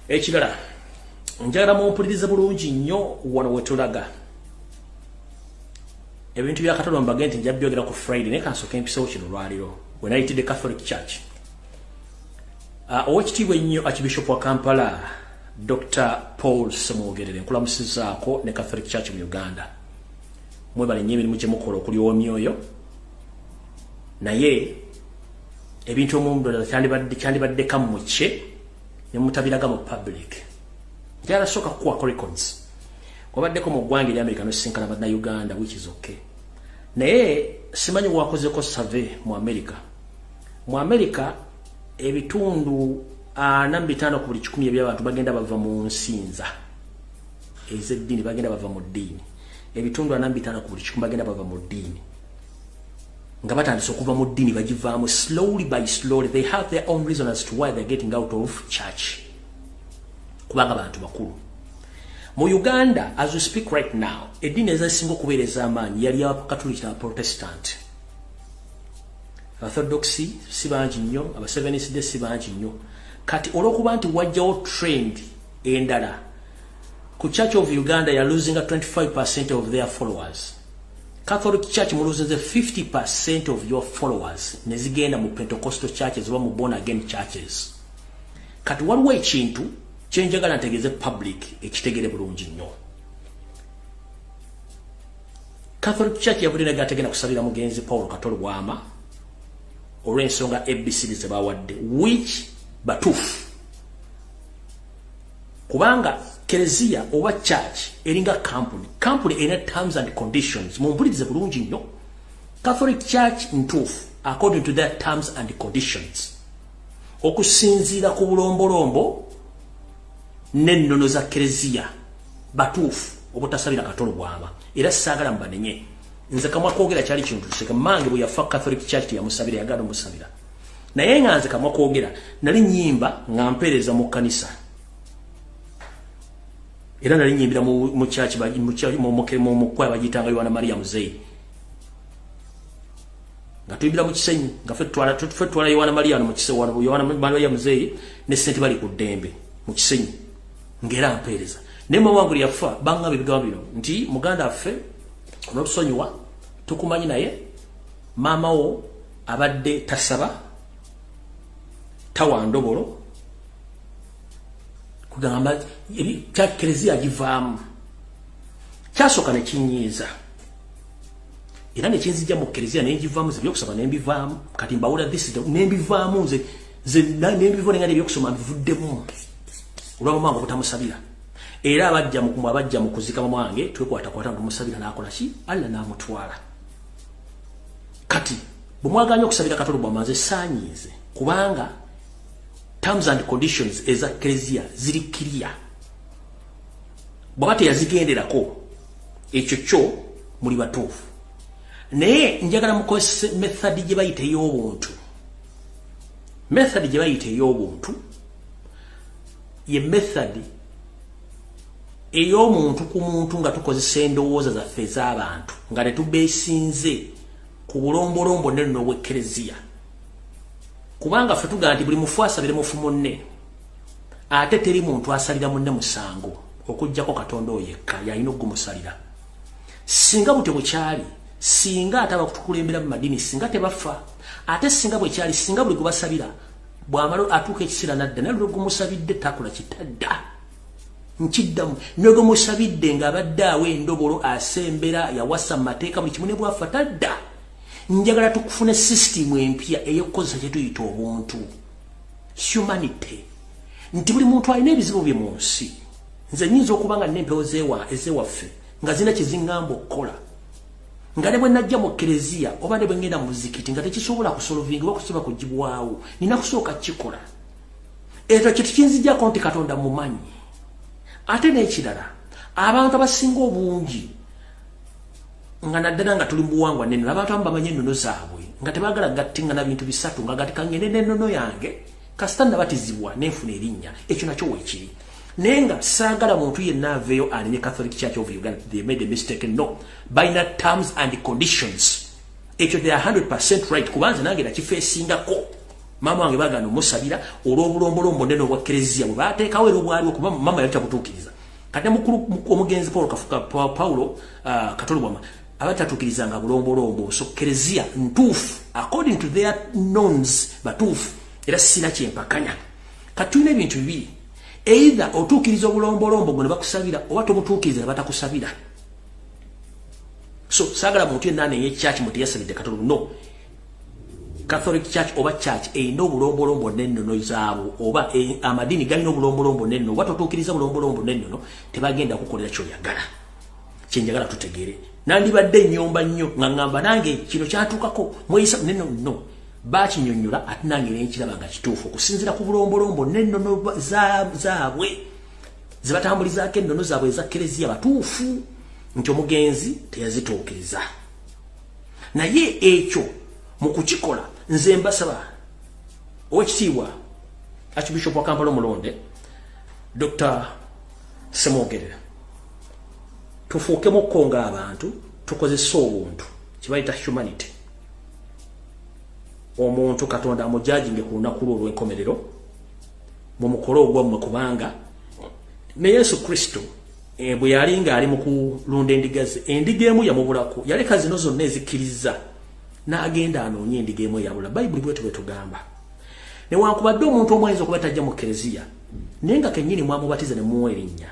Ekirala, njagala mumpulirize bulungi nnyo. Wano wetulaga ebintu bya Katonda, mbage nti nja byogera ku Friday, naye kansooke mpisewo kino olwaliro we nayitidde Catholic Church. Owekitiibwa ennyo Archbishop wa Kampala, Dr Paul Ssemwogerere, nkulamusizaako ne Catholic Church mu Uganda. Mwebale nnyo emirimu gye mukola okulyowa emyoyo, naye ebintu omumu kyandibaddeka mukye ne mutabiraga mu public. Njagala sooka kukuwako records. Wabaddeko mu ggwanga erya America nosisinkana Bannayuganda, which is okay, naye simanyi wakozeko survey mu America. Mu America ebitundu 45 ku buli 100 eby'abantu bagenda bava mu nsinza ez'eddiini, bagenda bava mu ddiini. Ebitundu 45 ku buli 100 bagenda bava mu ddiini, nga batandise okuva mu ddiini, bagivaamu slowly by slowly. They have their own reason as to why they're getting out of church, kubanga bantu bakulu. Mu Uganda, as we speak right now, eddiini ezasinga okubeera ez'amaanyi yali Abakatuliki n'Abaprotestant. Abaorthodox si bangi nnyo, Abaseventh Day si bangi nnyo. Kati olw'okuba nti wajjawo trend endala ku Church of Uganda, ya losinga 25% of their followers. Catholic Church muluzinze 50% of your followers, nezigenda mu Pentecostal churches oba mu born again churches. Kati waliwo ekintu kyenjagala ntegeeze public ekitegere bulungi nnyo. Catholic Church yavudde naga ategenda kusabira mugenzi Paul Kato Lubwama olw'ensonga ABCD ze bawadde, which batuufu, kubanga kereziya oba church eringa company. Company erina terms and conditions. Mumpulirize bulungi nnyo. Catholic Church ntuufu according to their terms and conditions, okusinziira ku bulombolombo n'ennono za kereziya, batuufu obutasabira Kato Lubwama. Era saagala mubanenye. Nze kamwa kwogera kyali kintu tuseka. Mange bwe yafa, Catholic Church teyamusabira, yagaana omusabira. Naye nga nze kamwa kwogera, nali nyimba nga mpeereza mu kkanisa, era nali nyimbira mu church, mu kwaya bagiyitanga Yohana Maria Muzeyi. Nga tuyimbira mu Kisenyi, nga ffe tutwala Yowana Maria mu Kisenyi, Yowana Maria muzeeyi ne sente bali ku ddembe mu Kisenyi, ng'era mpeereza. Naye mama wange yafa, baŋŋamba ebigambo bino nti, "Muganda waffe, onootusonyiwa, tukumanyi, naye maama wo abadde tasaba, tawa ndobolo, kugamba kereziya agivaamu." Kyasooka ne kinyiiza era nekinzija mu kereziya, nenjivaamu nze, ebyokusaba nembivaamu. Kati mbawula this, nembivaamu nze, nze nembiva nenga ebyokusoma mbivuddemu olwamama wange obutamusabira. Era abajja mu kuzika mama wange, twekwatakwata tumusabira, n'akola ki, Allah n'amutwala. Kati bwe mwaganya okusabira Kato Lubwama, nze saanyiize, kubanga terms and conditions eza kereziya ziri clear. Bw'aba teyazigenderako, ekyo kyo muli batuufu, naye njagala mukozese method gye bayita ey'obuntu. Method gye bayita ey'obuntu ye method ey'omuntu ku muntu, nga tukozesa endowooza zaffe ez'abantu, nga tetubeesinze ku bulombolombo nenno obw'ekkereziya, kubanga ffe tugamba nti buli mufu asabire mufu munne, ate teri muntu asalira munne musango okuggyako Katonda oyo yekka yalina okugumusalira. Singa butyo bwekyali, singa ate abakutukulembera mu madini singa tebafa. Ate singa bwekyali, singa buli gwebasabira bwamala atuuka ekiseera nadda, naye lwe gumusabidde takola kitadda. Nkiddamu, ne gwemusabidde ng'abadde awo endobolo, asembera, yawasa mu mateeka, buli kimu, ne bwafa tadda. Njagala tukufune sisitimu empya ey'okukozesa kye tuyita obuntu, humanity, nti buli muntu alina ebizibu bye mu nsi. Nze nyinza okuba nga nina empewo ezewaffe nga zina kyeziŋŋamba okukola, nga ne bwe najja mu kereziya oba ne bwe ngenda mu muzikiti nga tekisobola kusolvinga oba kusobola kugibwawo, nina kusooka kukikola. Ekyo kintu kinzijjako nti Katonda mumanyi. Ate n'ekirala, abantu abasinga obungi, nga naddala nga tuli mu buwangwa nennono, abantu abamu bamanyi ennono zaabwe nga tebaagala gattiŋŋana bintu bisatu, nga gati kangende n'ennono yange, kasita nabatizibwa nenfuna erinnya, ekyo nakyo weekiri. Naye nga saagala muntu yenna aveeyo anenye Catholic Church of Uganda, they made a mistake. No, balina terms and conditions, ekyo they are 100% right, kubanze nange nakifeesingako. Maama wange baganda omusabira olw'obulombolombo nene obwa kereziya bwe bateekawo, era obwaliwo, kuba mama yali tabutuukiriza. Kati mukulu omugenzi Paulo Kafuka, Paulo Kato Lubwama aba tatuukirizanga bulombolombo. So kereziya ntuufu according to their norms, batuufu, era sina kyempakanya. Kati tulina ebintu bibiri: either otuukiriza obulombolombo gwe ne bakusabira, oba tobutuukiriza ne batakusabira. So saagala muntu yenna anenye church muti yasabidde Katonda. No, Catholic Church oba church erina obulombolombo n'ennono zaabwo, oba amadiini galina obulombolombo n'ennono. Oba totuukiriza bulombolombo n'ennono, tebagenda kukolera kyoyagala. Kyenjagala tutegeere, nandibadde ennyomba nnyo nga ŋŋamba nange kino kyatuukako mweyisa neno. No, bakinyonnyola, ate nange nenkiraba nga kituufu okusinziira ku bulombolombo n'ennono zaabwe ze batambulizaako, ennono zaabwe eza kereziya. Batuufu nti omugenzi teyazituukiriza, naye ekyo mu kukikola, nze mbasaba, owekitiibwa Archbishop wa Kampala omulonde Dr Semwogerera, tufuukemukko ng'abantu, tukozese obuntu kibayita humanity. Omuntu Katonda amujajinge ku lunaku lwo olw'enkomerero mumukole ogwammwe, kubanga ne Yesu Kristo bwe yali ng'ali mu kulunda endiga ze, endiga emu yamubulako, yaleka zino zonna ezikkiriza n'agenda anoonye endiga emu eyabula. Bayibuli bwetyo bwe tugamba. Newankubadde omuntu omu ayinza okuba tajja mu kereziya, naye nga kennyini mwamubatiza ne muwa erinnya,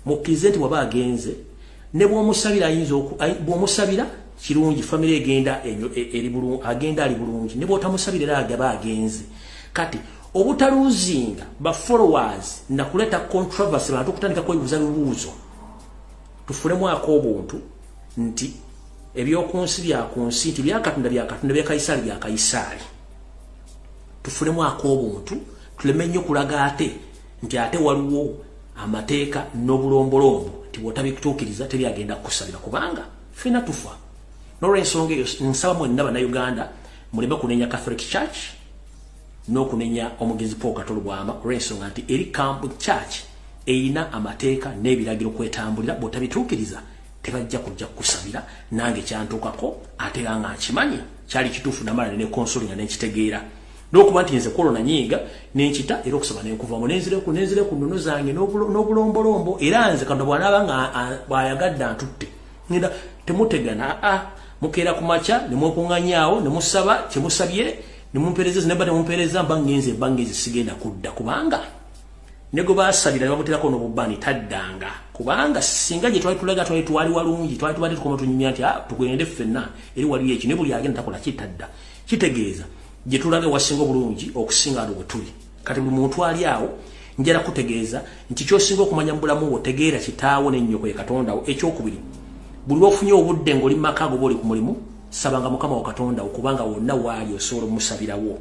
mukkirize nti bw'aba agenze ne bw'omusabira, ayinza bw'omusabira kirungi, famire egenda eri bulungi, agenda ali bulungi. Ne bw'otamusabira, era agaba agenze. Kati obutaluzinga ba followers nakuleeta controversy, bantu okutandika kwebuuza bibuuzo, tufunemu ak'obuntu nti ebyokunsi byakunsi, nti byakatonda byakatonda, byakayisaali byakayisaali. Tufunemu ak'obuntu, tuleme nnyo kulaga ate nti ate waliwo amateeka n'obulombolombo nti bw'otabituukiriza tebyagenda kukusabira, kubanga ffena tufa. N'olwensonga eyo, nsaba mwenna Bannayuganda muleme kunenya Catholic Church n'okunenya omugenzi Paul Kato Lubwama, olw'ensonga nti eri camp church erina amateeka n'ebiragiro kwetambulira, bw'otabituukiriza Tebajja kujja kukusabira. Nange kyantuukako ate era nga nkimanyi kyali kituufu, namala ne consoling ne nkitegeera. N'okuba nti nze kwolwo nanyiiga nenkita era okusaba nenkuvamu nenzire ku nnono zange n'obulombolombo. Era nze Katonda bw'anaaba nga bw'ayagadde antutte, ngenda temutegana, mukeera ku makya ne mwekuŋŋanyaawo ne musaba kye musabye ne mumpeereza, ne mba temumpeereza mba ngenze sigenda kudda, kubanga ne gwe baasabira ne bamuteerako n'obubaani taddanga. Kubanga singa gye twali tulaga twali twali walungi, twali tubadde tukoma tunyumya nti tugende ffenna eri waliyo eki, ne buli agenda takola kitadda. Kitegeeza gye tulaga wasinga obulungi okusinga alo bwe tuli. Kati buli muntu ali awo njala kutegeeza nti ky'osinga okumanya mu bulamu bwo, tegeera kitaawo n'ennyoko ye Katonda wo. Ekyokubiri, buli lw'ofunye obudde ng'oli mu maka go oba oli ku mulimu, sabanga Mukama wa Katonda wo, kubanga wonna waali osobola omusabirawo.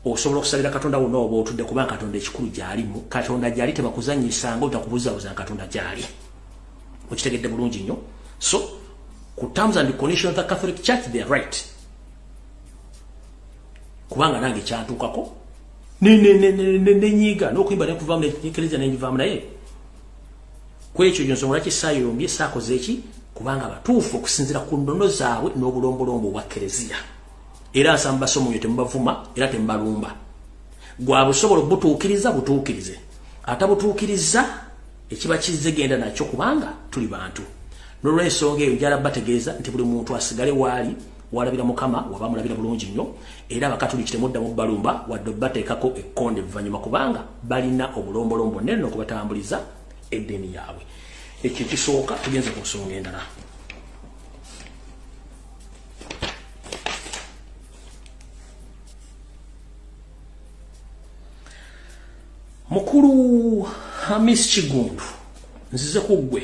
Osobola okusabira Katonda wonna oba otudde, kubanga Katonda ekikulu gy'alimu. Katonda gy'ali, tebakuzannyisanga otakubuzabuza, Katonda gy'ali. Okitegedde bulungi nnyo. So ku terms and conditions of the Catholic Church, they are right. Kubanga nange kyantuukako nenyiiga n'okuyimba nenkuvaamu nekereziya nenjivaamu, naye ku ekyo gyo nsonga lwaki saayombye, saakoze eki, kubanga batuufu okusinziira ku nnono zaabwe n'obulombolombo obwa kereziya. Era nsamba basomo oyo temubavuma era temubalumba. Gwa busobola obutuukiriza butuukirize, atabutuukiriza ekiba kizze genda nakyo, kubanga tuli bantu. N'olwensonga eyo njala bategeeza nti buli muntu asigale waali walabira Mukama waba mulabira bulungi nnyo. Era Abakatuliki temuddamu balumba wadde bateekako ekkonde evvannyuma, kubanga balina obulombolombo nene okubatambuliza eddiini yaabwe. Ekyo ekisooka. Tugenze ku nsonga endala. Mukulu Hamis Kigundu, nzize ku ggwe.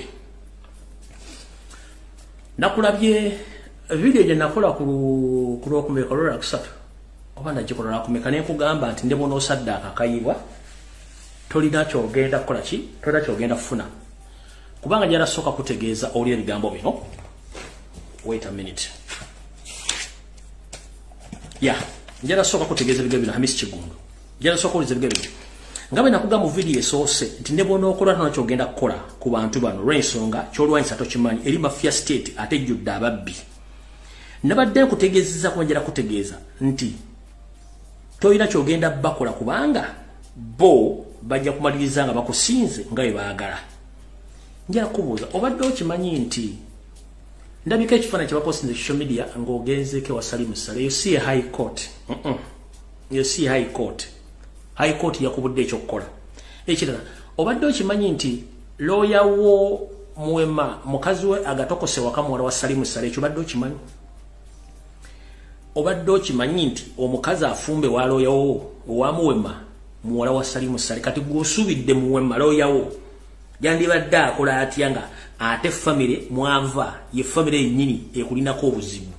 Nakulabye vidiyo gye nakola ku lwokumeka, olwolwakusatu oba nagikola lwakumeka, ne nkugamba nti ne bw'onoosaddaaka akayibwa tolina kyogenda kukola ki, tolina kyogenda kufuna. Kubanga njala sooka kutegeeza oli ebigambo bino. Wait a minute. Ya, njala sooka kutegeeza ebigambo bino. Hamis Kigundu, njala sooka owuliza ebigambo bino. Nga bwe nakugamba mu vidiyo esoose nti ne bw'onookola tolina kyogenda kukola ku bantu bano, olw'ensonga ky'olwanyisa tokimanyi, eri mafia state ate ejjudde ababbi. Nabadde nkutegeezezza kuba njala kutegeeza nti tolina kyogenda bakola, kubanga bo bajja kumaliriza nga bakusinze nga bwe baagala. Njala kubuuza, obadde okimanyi nti ndabika ekifaananyi kye bapostinze social media ng'ogenzeeko ewa Salim Saleh? Eyo si ye High Court. Eyo si ye High Court. High Court yakubudde ekyokukola. Ekirala, obadde okimanyi nti looya wo Muwema mukazi we agatokose waka muwala wa Salim Saleh? Ekyo obadde okimanyi? Obadde okimanyi nti omukazi afumbe wa looya wo owa Muwema muwala wa Salim Saleh? Kati gw'osuubidde Muwema looya wo yandibadde akola atya nga ate famire mwava ye famire yennyini ekulinako obuzibu?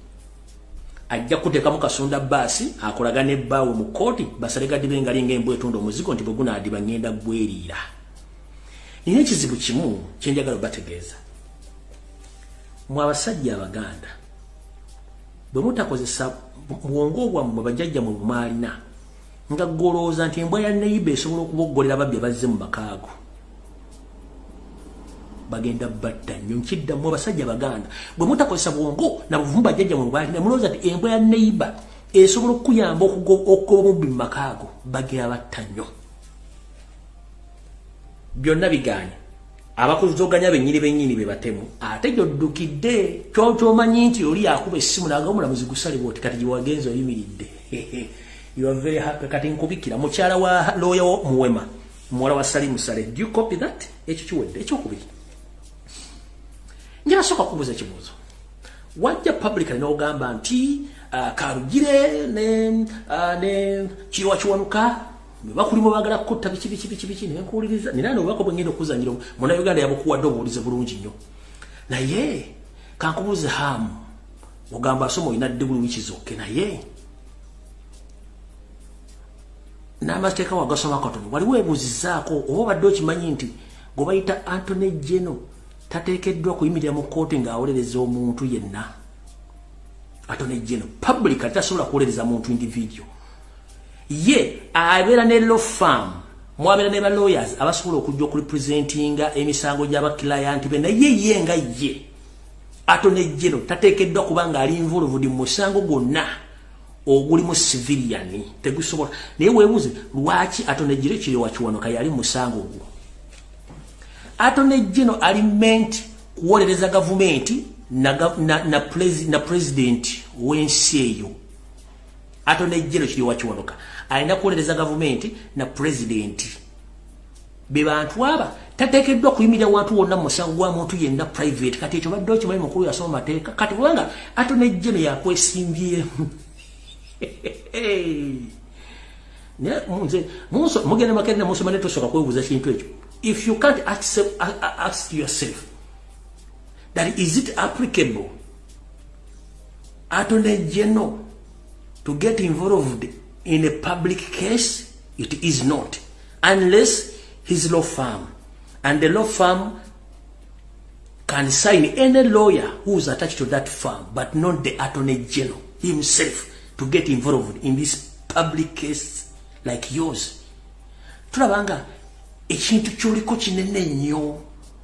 Ajja kuteekamu kasonda baasi akolagane ebbaawe mu kkooti, basale gadibe ngali ng'embwa etunda omuzigo nti bwe gunaadiba ngenda gweriira. Nina ekizibu kimu kye njagala obategeeza. Mwe abasajja Abaganda, bwe mutakozesa bwongo bwammwe bajjajjammwe bwe mwalina, nga ggolowooza nti embwa ya neighbour esobola okuboggolera ababbi abazze mu makaago, bagenda batta nnyo. Nkiddamu, abasajja Baganda, bwe mutakozesa bwongo na buvumu bajjajjammwe bwe baalina, mulowooza nti embwa ya neighbour esobola okukuyamba okugoba omubbi mu makaago, bagenda batta nnyo. Byonna bigaanye, abakuzoganya bennyini bennyini be batemu, ate gy'oddukidde kyomanyi nti oli akuba essimu naga omulamuzi gusalibwa oti kati gyewagenza oyimiridde. You are very happy. Kati nkubikira mukyala wa lawyer wo Muwema muwala wa Salim Saleh. Do you copy that? Ekyo kiwedde. Ekyokubiri, njala sooka kubuuza ekibuuzo. Wajja publicly n'ogamba nti Karugire ne Kirwa Kiwanuka bakulimu baagala kutta biki biki biki biki, nenkuwuliriza. Nina nobubaka bwe ngenda okuzanyira Munnayuganda yabukuwadde obuwulize bulungi nnyo. Naye kankubuuze, Hamu, ogamba asoma, olina diguli wiki zokke, naye n'amateeka wagasoma katono. Wali weebuuzizaako oba obadde okimanyi nti gwe bayita Attorney General tateekeddwa kuyimirira mu kkooti ng'awolereza omuntu yenna? Attorney General public tasobola kuwolereza muntu individual. Ye abeera ne law firm. Mwabeera ne ba lawyers abasobola okujja okurepresentinga emisango gy'abaclient be, naye ye nga ye Attorney General tateekeddwa kubanga ali involved mu musango gwonna ogulimu civilian, tegusobola. Naye weebuuze lwaki Attorney General Kiryowa Kiwanuka yali musango ogwo. Attorney General ali meant kuwolereza gavumenti na president w'ensi eyo. Attorney General Kiryowa Kiwanuka alina kuwolereza gavumenti na president. Be bantu aba tateekeddwa kuyimirira wantu wonna mu musango gwa muntu yenna private. Kati ekyo badde okimanyi, mukulu yasoma mateeka. Kati kubanga Attorney General yakwesimbyemu, nze mugende Makerere musoma, ne tosooka kwebuuza kintu ekyo. If you can't accept, ask yourself that, is it applicable Attorney General to get involved in a public case? It is not, unless his law firm, and the law firm can sign any lawyer who is attached to that firm, but not the Attorney General himself to get involved in this public case like yours. Tulabanga ekintu kyoliko kinene nnyo,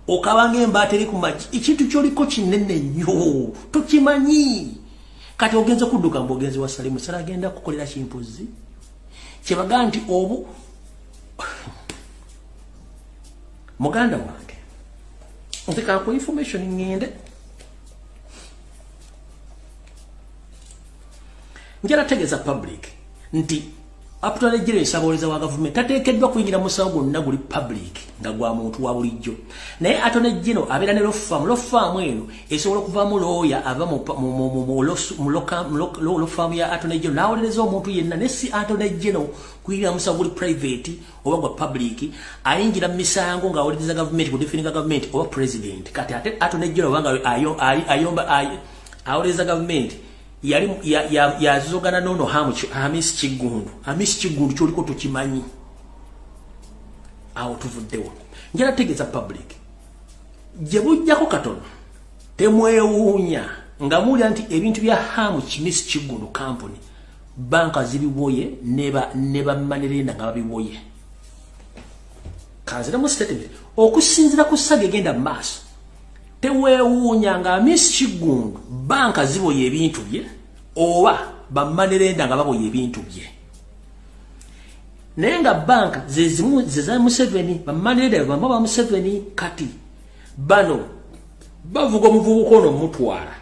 okabanga embaata eri ku magi. Ekintu kyoliko kinene nnyo, tokimanyi. Kati ogenze kudduka mbu ogenze wa Salimu Sala, agenda kukolera kimpozi kyebagaa nti obu muganda wange nze kankuwa information ŋŋende njala tegeeza public nti Attorney General essabooleza wa gavumenti tateekeddwa kuyingira musango gwonna guli public nga gwa muntu wa bulijjo. Naye Attorney General abeera ne law firm. Law firm eno esobola okuvaamu lawyer ava mu law firm ya Attorney General n'awolereza omuntu yenna, ne si Attorney General kuyingira musango guli private oba gwa public. Ayingira mu misango ng'awolereza gavumenti, kudefendinga gavumenti oba president. Kati ate Attorney General obanga ayomba awolereza gavumenti, yali yazogana nono Hamis Kiggundu. Hamis Kiggundu kyoliko tukimanyi. Awo tuvuddewo. Njala tegeeza public gye bujjako katono, temwewuunya nga muwulira nti ebintu bya Hamis Kiggundu company banka zibiwoye ne bamanerenda nga babiwoye. Kanziramu statement okusinziira ku saga egenda mu maaso. Teweewuunya nga Hamis Kiggundu banka ziboye ebintu bye oba bamanerenda nga baboye ebintu bye, naye nga banka zezimu zeza Museveni, bamanerenda bama ba Museveni. Kati bano bavuga omuvubuka ono mutwala,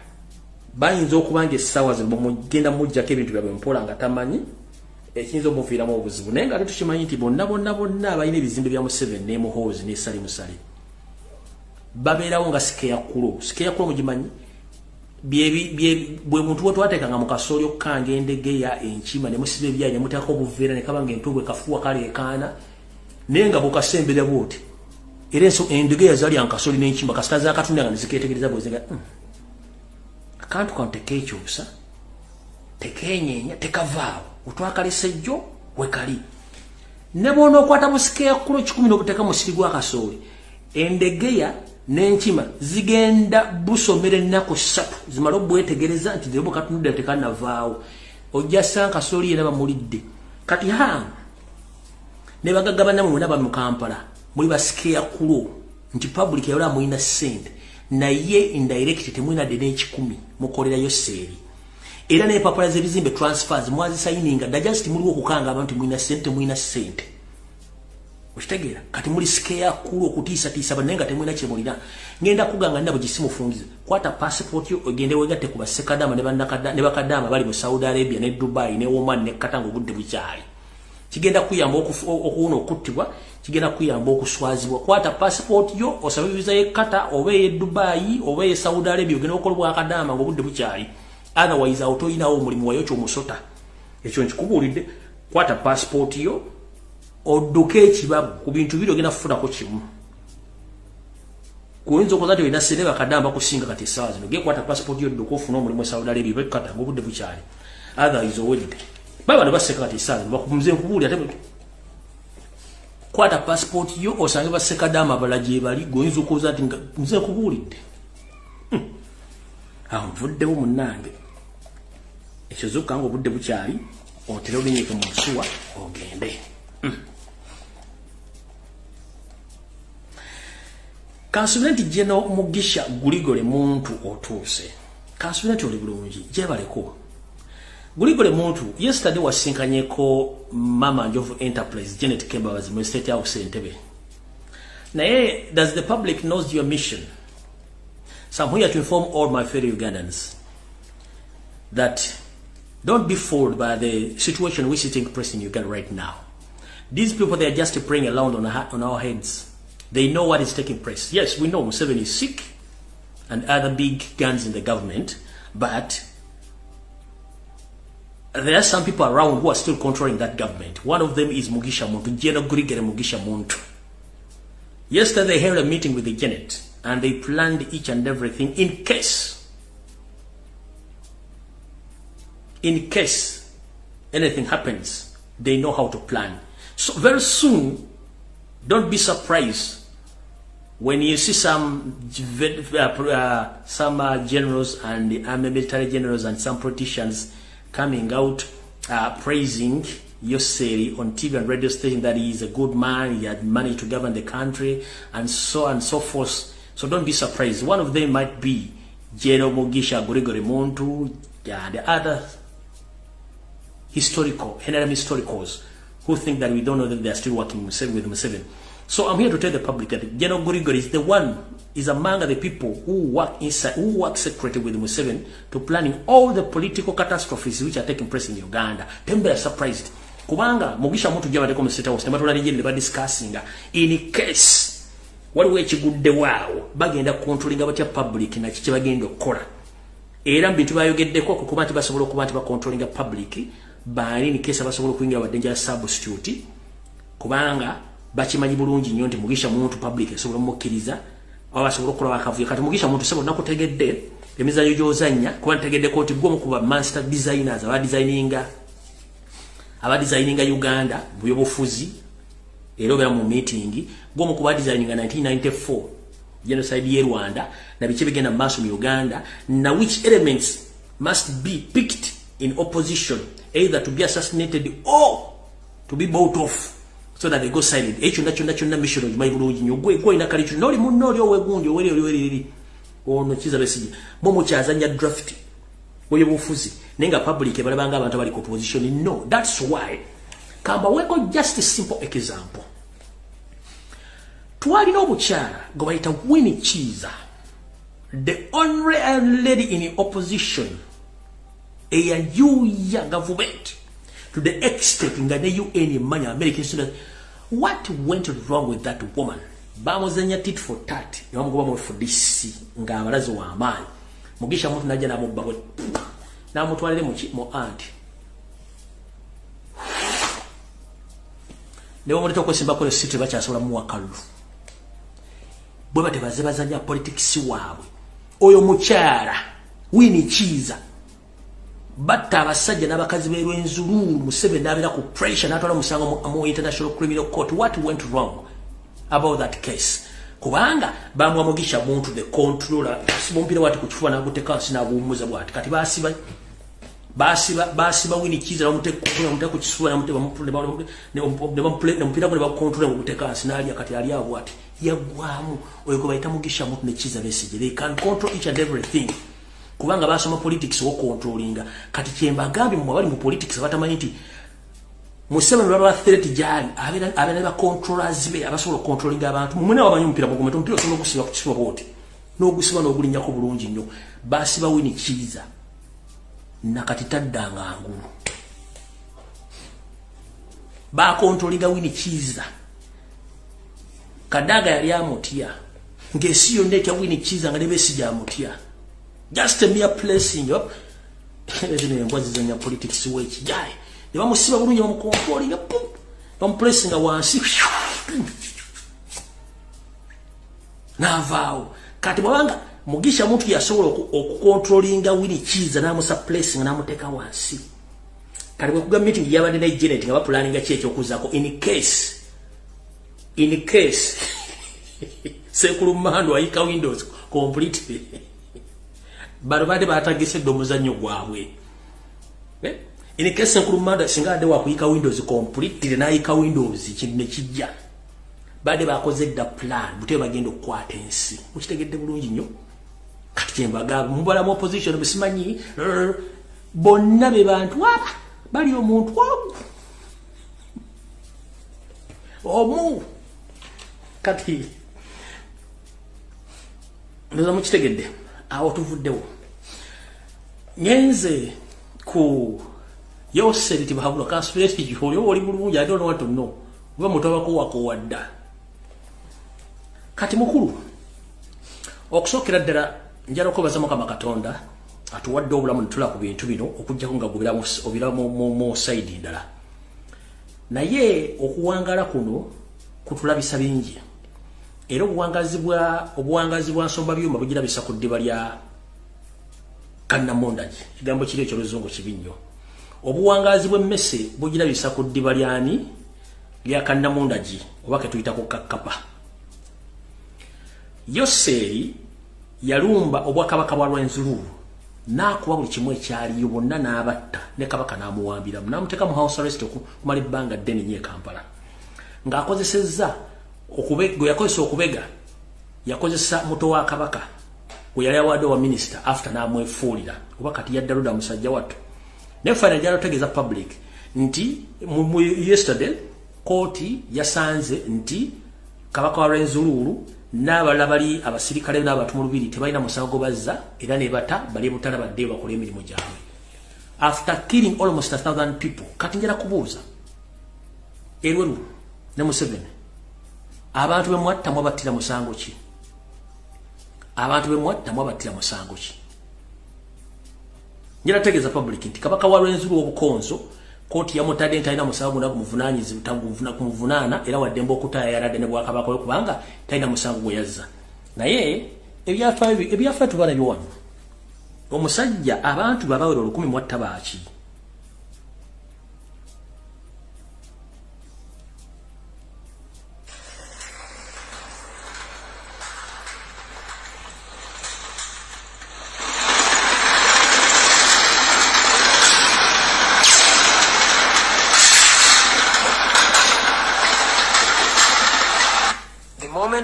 bayinza okuba nga essaawa zino bamugenda muggyako ebintu byabwe mpola nga tamanyi, ekiyinza omuviiramu obuzibu. Naye nga ate tukimanyi nti bonna bonna bonna abalina ebizimbe bya Museveni ne Muhoozi ne Salim Saleh babeerawo nga scarecrow. Scarecrow mugimanyi? Bwe muntu bwe twateekanga mu kasooli okukanga endegeya, enkima, ne musiba ebyayi ne muteekako obuveera ne kaba nga entumbwe kafuwa kaleekaana, naye nga bw'okasembera bw'oti era endegeya zalya nkasooli n'enkima, kasita zaakatunda nga ne zikeetegereza bwezinga akantu kano tekeekyusa, tekeenyeenya, tekavaawo, otwakalesa ejjo wekali. Ne bw'onookwata bu scarecrow 1,000 n'obuteeka mu musiri gwa kasooli, endegeya n'enkima zigenda busomera ennaku 3 zimale obwetegereza nti zebo katunudde tekanavaawo. Ojja sanga kasooli yena bamulidde. Kati ha ne bagagga bannammwe mwena ba mu Kampala muli ba scarecrow nti public yawula mulina ssente, naye indirect temulina dde n'ekikumi, mukolerayo seeri. Era n'empapula z'ebizimbe transfers mwazisayininga dda, just muliwo okukanga abantu mulina ssente, temulina ssente. Okitegeera? Kati muli scarecrow okutiisatiisa bannaye nga temulina kye mulina. Ngenda kuganga nabo gisimufungize. Kwata passport yo ogende wegatte ku bassekadaama ne bakadaama bali mu Saudi Arabia ne Dubai ne Oman ne Qatar ng'obudde bukyali. Kigenda kuyamba okuwona okuttibwa, kigenda kuyamba okuswazibwa. Kwata passport yo osabe visa y'e Qatar oba ey'e Dubai oba ey'e Saudi Arabia ogende okola obwakadaama ng'obudde bukyali. Otherwise awo toyinawo omulimu, wayokya omusota. Ekyo nkikubuulidde. Kwata passport yo odduke ekibabu ku bintu biri, ogenda kufunako kimu. Kuyinza okuza nti olina ssente, bakadaama bakusinga kati essaawa zino. Gekwata passport yo odduke ofune omulimu e Saudi Arabia oba e Qatar ng'obudde bukyali. Otherwise owedde. Baba bano baseka kati essaawa zino, bakunze nkubuulira ate kwata passport yo osange bassekadaama abalala gye bali, gweoyinza okubuuza nti nze nkubuulidde. Awo nvuddewo munnange. Ekyo zokka ng'obudde bukyali, otere olinyike mu nsuwa ogende. Kansubire nti General Mugisha Gregory Muntu otuuse. Kansubire nti oli bulungi, gyebaleko. Gregory Muntu, yesterday wasinkanyeko Mama Njovu Enterprise, Janet Kembabazi mu State House Entebbe. Naye, does the public knows your mission? So I'm here to inform all my fellow Ugandans that don't be fooled by the situation which is taking place in Uganda right now. These people, they are just praying around on our heads. They know what is taking place. Yes, we know Museveni is sick and other big guns in the government, but there are some people around who are still controlling that government. One of them is Mugisha Muntu, General Gregory Mugisha Muntu. Yesterday they held a meeting with the Janet and they planned each and everything in case anything happens, they know how to plan. So very soon, don't be surprised when you see some generals and the army military generals and some politicians coming out praising Yoseri on TV and radio station that he is a good man, he had managed to govern the country, and so on and so forth. So don't be surprised. One of them might be General Mugisha Gregory Muntu and the other historical, NRM historicals who think that we don't know that they are still working with Museveni. So I'm here to tell the public that General Gregory is the one, is among the people who work inside, who work secretly with Museveni to planning all the political catastrophes which are taking place in Uganda. Tembe are surprised. Kubanga Mugisha Muntu jabadeko mu State House ne batula ne ba discussing in case waliwo ekigudde waawo bagenda controllinga batya public na kiki bagenda okukola. Era mu bintu bayogeddeko okuba nti basobola okuba nti bacontrollinga public baani in case basobola okuyingira wadde njala substitute, kubanga bakimanyi bulungi nnyo nti Mugisha Muntu public esobola omukkiriza oba basobola okukola akavuyo. Kati Mugisha Muntu sebo nakutegedde emizannyo gy'ozannya, kuba ntegeddeko nti gwe omu ku ba master designers abadesigninga Uganda mu byobufuzi, era obeera mu meeting gwe omu ku badesigninga 1994 genocide ye Rwanda na biki bigenda mu maaso mu Uganda, na which elements must be picked in opposition either to be assassinated or to be bought off so that they go silent. Ekyo kyonna kyonna kyonna mission ogimanyi bulungi nnyo. Gwe olina kali n'oli munno oli owegundi oweri oli weriri ono Kizza Besigye mwe mukyazannya draft w'ebyobufuzi naye nga public ebalabanga abantu abali ku opposition. No, that's why kambaweko just a simple example. Twalina obukyala gwe bayita Winnie Kiiza, the only lady in opposition eyayuya government to the extent nga ne UN emanya American student. What went wrong with that woman? Bamuzanya tit for tat ne bamugoba mu FDC nga abalazi w'amaanyi. Mugisha Muntu najja n'amubba bwe n'amutwalire mu anti ne bamuleta okwesimbako siti bakyasobola muwa kalulu. Bwe bate baze bazanya politics waabwe. Oyo mukyala Winnie Kiiza batta abasajja n'abakazi b'erwenzululu. Museveni n'abeera ku pressure n'atwala omusango mu International Criminal Court. What went wrong about that case? Kubanga bamuwa Mugisha Muntu the controller, simumpira wati ku kifuba n'aguteeka wansi n'aguwummuza bw'ati. Kati basiba Winnie Kiiza bamuteeka ku kifuba n'omupiira gwe ne bagucontrola nguguteeka wansi n'alya. Kati ali awo bw'ati yaggwamu. Oyo gwe bayita Mugisha Muntu ne Kizza Besigye, they can control each and everything kubanga basoma politics wo controllinga. Kati kyembagambye mmwe abali mu politics abatamanyi nti Museveni lwaba threat gyali abeera ne ba controllers be abasobola okucontrollinga abantu. Mumwe wamanyi omupiira mugumete, omupiira osobola ogusiba ku kifuba bw'oti n'ogusiba n'ogulinnyako bulungi nnyo. Basiba Winnie Kiiza nakati taddanga ngulu. Bacontrollinga Winnie Kiiza. Kadaga yali amutya ng'ensi yonna etya Winnie Kiiza nga ne Besigye amutya. Just a mere placing up zino embwa zizanya politics w'ekijaye ne bamusiba bulungi bamucontrollinga bamuplacinga wansi n'avaawo. Kati bwabanga Mugisha Muntu yasobola okucontrollinga Winnie Kiiza n'amusa placing n'amuteeka wansi. Kati bwe kuga meeting yabadde ne Janet nga bapulaninga ki ekyokuzaako in case Sekulu Mando ayika windows completely. Bano badde batagise dde omuzannyo gwabwe. In case Sekulu Mando singa adde wakuyika windows completely n'ayika windows kintu ne kijja. Badde bakoze dda plan butebe bagenda okukwata ensi. Mukitegedde bulungi nnyo. Kati kyembaga mubalamu opposition bisimanyi bonna be bantu aba bali omuntu omu omu. Kati ndoza mukitegedde awo tuvuddewo. Ngenze ku Yoseri Tibahabulwa conspiracy oli oli bulungi. I don't want to know oba mutobako wakowadda. Kati mukulu, okusookera ddala njala okwebaza Mukama Katonda atuwadde obulamu netula ku bintu bino, okuggyako nga gubira mu side ndala. Naye okuwangala kuno kutulabisa bingi, era obuwangazi bwa nsomba byuma bugirabisa ku ddiba lya kannamundagi. Ekigambo kiri ekyoluzungu kibi nnyo. Obuwangazi bw'emmese bugirabisa ku ddiba lyani lya kannamundagi, oba ke tuyita ku kakkapa. Yoseri yalumba obwakabaka bwa Rwenzururu n'akuba buli kimu ekyaliyo bonna n'abatta, ne kabaka n'amuwambiramu n'amuteeka mu house arrest okumala ebbanga ddene nnyo e Kampala, ng'akozesezza gwe yakozesa okubega, yakozesa muto wa kabaka gwe yali awadde wa minisita after n'amwefuulira oba kati yadda ludda musajja wattu. Naye fana gyali otegeeza public nti mu yesterday kooti yasanze nti kabaka wa Rwenzururu n'abalala bali abasirikale n'abantu mu lubiri tebalina musango bazza, era ne bata bali butala badde bakole emirimu gyabwe after killing almost 1,000 people. Kati njala kubuuza Elweru ne Museveni, abantu be mwatta mwabattira musango ki? Abantu be mwatta mwabattira musango ki? Njala tegeeza public nti kabaka wa Rwenzururu obukonzo kooti yamutadde nti alina musango gwonna gumuvunaana, era waddembe okutaaya yaladde ne bwakabaka we kubanga talina musango gwe yazza. Naye ebyafaayo tuba nabyo wano. Omusajja abantu babawera 1000 mwatta baaki?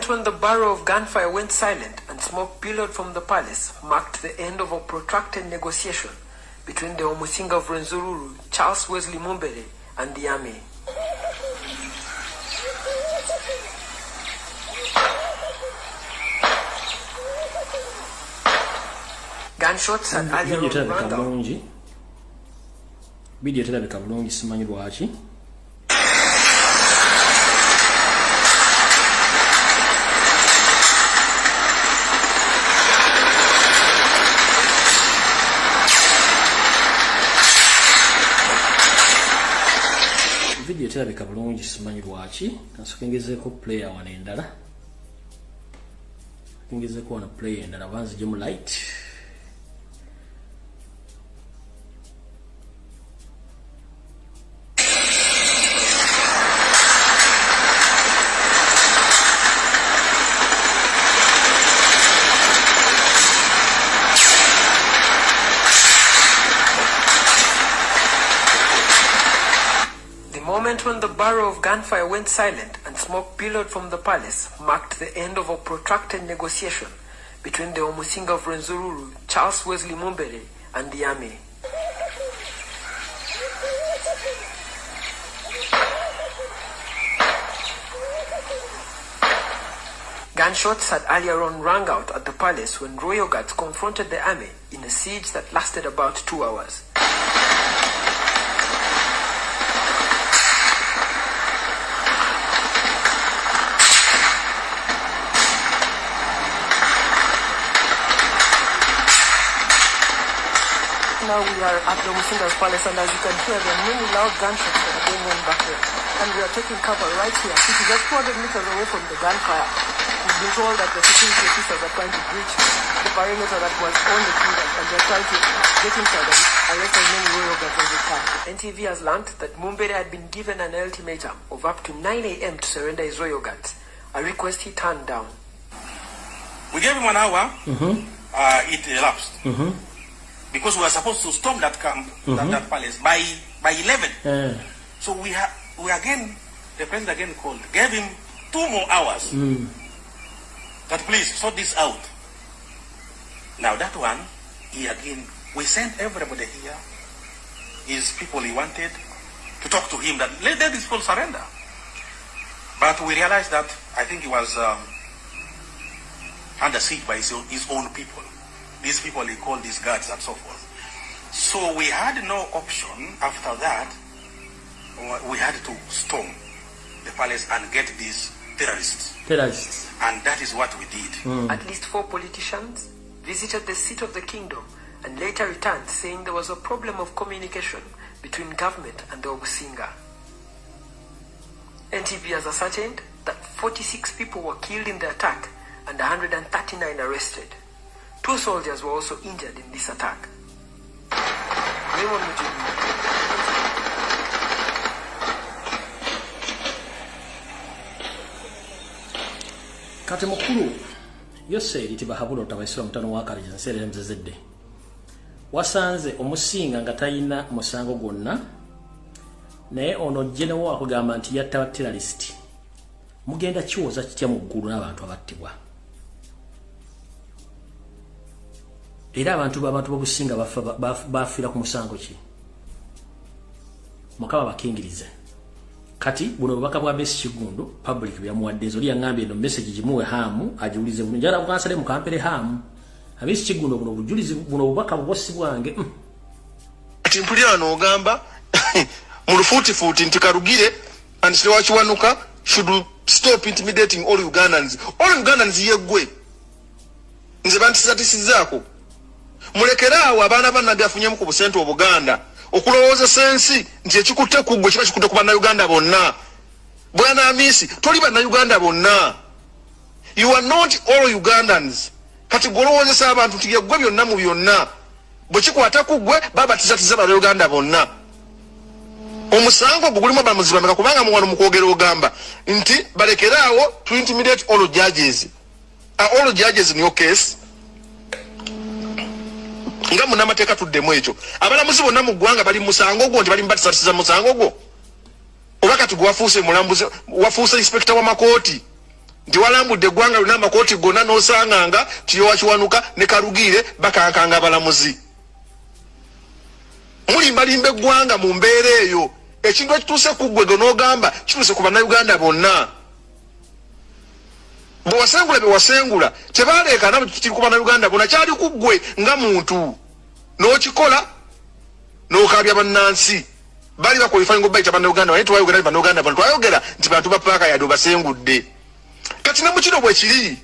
When the barrel of gunfire went silent and smoke billowed from the palace marked the end of a protracted negotiation between the Omusinga of Rwenzururu, Charles Wesley Mumbere, and the army. Gunshots had earlier on rang out. Video terabika bulungi, simanyi lwaki. Video terabika bulungi, simanyi lwaki. Kansooke ngezeeko player wano endala. Ngezeeko wano player endala, banzigye mu light. When the barrel of gunfire went silent and smoke billowed from the palace marked the end of a protracted negotiation between the Omusinga of Rwenzururu, Charles Wesley Mumbere, and the army. Gunshots had earlier on rang out at the palace when royal guards confronted the army in a siege that lasted about 2 hours. Now we are at the Omusinga's palace, and as you can hear, there are many loud gunshots that are going on back there. And we are taking cover right here, which is just 200 meters away from the gunfire. We've been told that the security officers are trying to breach the perimeter that was on the kingdom, and they're trying to get inside and arrest as many royal guards as they can. NTV has learned that Mumbere had been given an ultimatum of up to 9 a.m. to surrender his royal guards, a request he turned down. We gave him an hour. It elapsed. Because we were supposed to storm that camp, that palace, by 11. So we again, the president again called, gave him 2 more hours. That please sort this out. Now that one, he again, we sent everybody here, his people he wanted, to talk to him that let these people surrender. But we realized that I think he was under siege by his own people. These people he called these guards and so forth. So we had no option after that. We had to storm the palace and get these terrorists. Terrorists. And that is what we did. At least four politicians visited the seat of the kingdom and later returned saying there was a problem of communication between government and the Obusinga. NTV has ascertained that 46 people were killed in the attack and 139 arrested. Two soldiers were also injured in this attack. Raymond Mujibu. Kati mukulu Yoseri Tibahabula Otabaisira mutano wa Kaleja nseere mzezedde, wasanze omusinga nga talina musango gwonna, naye ono general akugamba nti yatta terrorist. Mugenda kiwoza kitya mu ggulu n'abantu abattibwa? Era abantu b'obusinga bafiira ku musango ki? Mukama bakingirize. Kati buno bubaka bwa Besi Kigundu public byamuwadde. Ezo yaŋŋambye eno message gimuwe haamu agiwulize bulungi. Njagala kukansale mukampere haamu Abesi Kigundu buno bujulizi, buno bubaka bubosi bwange. Kati mpulira wano ogamba mu lufuutifuuti nti Karugire and Kiwanuka should stop intimidating all Ugandans. All Ugandans yeggwe? Nze bantisatisizaako. Mulekere awo abaana bannabbi afunyemu ku busente Obuganda okulowoozesa ensi nti ekikutte ku ggwe kiba kikutte ku Bannayuganda bonna. Bwana Amisi, toli Bannayuganda bonna. You are not all Ugandans. Kati gweolowoozesa abantu nti yeggwe byonna mu byonna, bwe kikwata ku ggwe babatisatiza Bannayuganda bonna. Omusango ogwo gulimu abalamuzi bameka? Kubanga muwano mukwogera ogamba nti balekeraawo to intimidate all judges. Are all judges in your case? Nga munnamateeka tuddemu ekyo, abalamuzi bonna mu ggwanga bali musango gwo nti bali mubatisatiza musango gwo? Oba kati gwe wafuuse mulambuzi, wafuuse inspector w'amakooti, nti walambudde eggwanga lyonna, amakooti gonna, n'osanga nga Kiyowa Kiwanuka ne Karugiire bakankanga abalamuzi? Mulimbalimba eggwanga mu mbeera eyo. Ekintu ekituuse ku ggwe gwe n'ogamba kituuse ku Bannayuganda bonna. Bwe wasengula bye wasengula tebaleekana, kiri ku Bannayuganda bonna. Kyali ku ggwe nga muntu n'okikola n'okabya bannansi. Bali baqualifying obayita Bannayuganda, naye twayogera nti Bannayuganda bonna, twayogera nti bantu ba paaka yadde obasengudde. Kati ne mukino bwe kiri,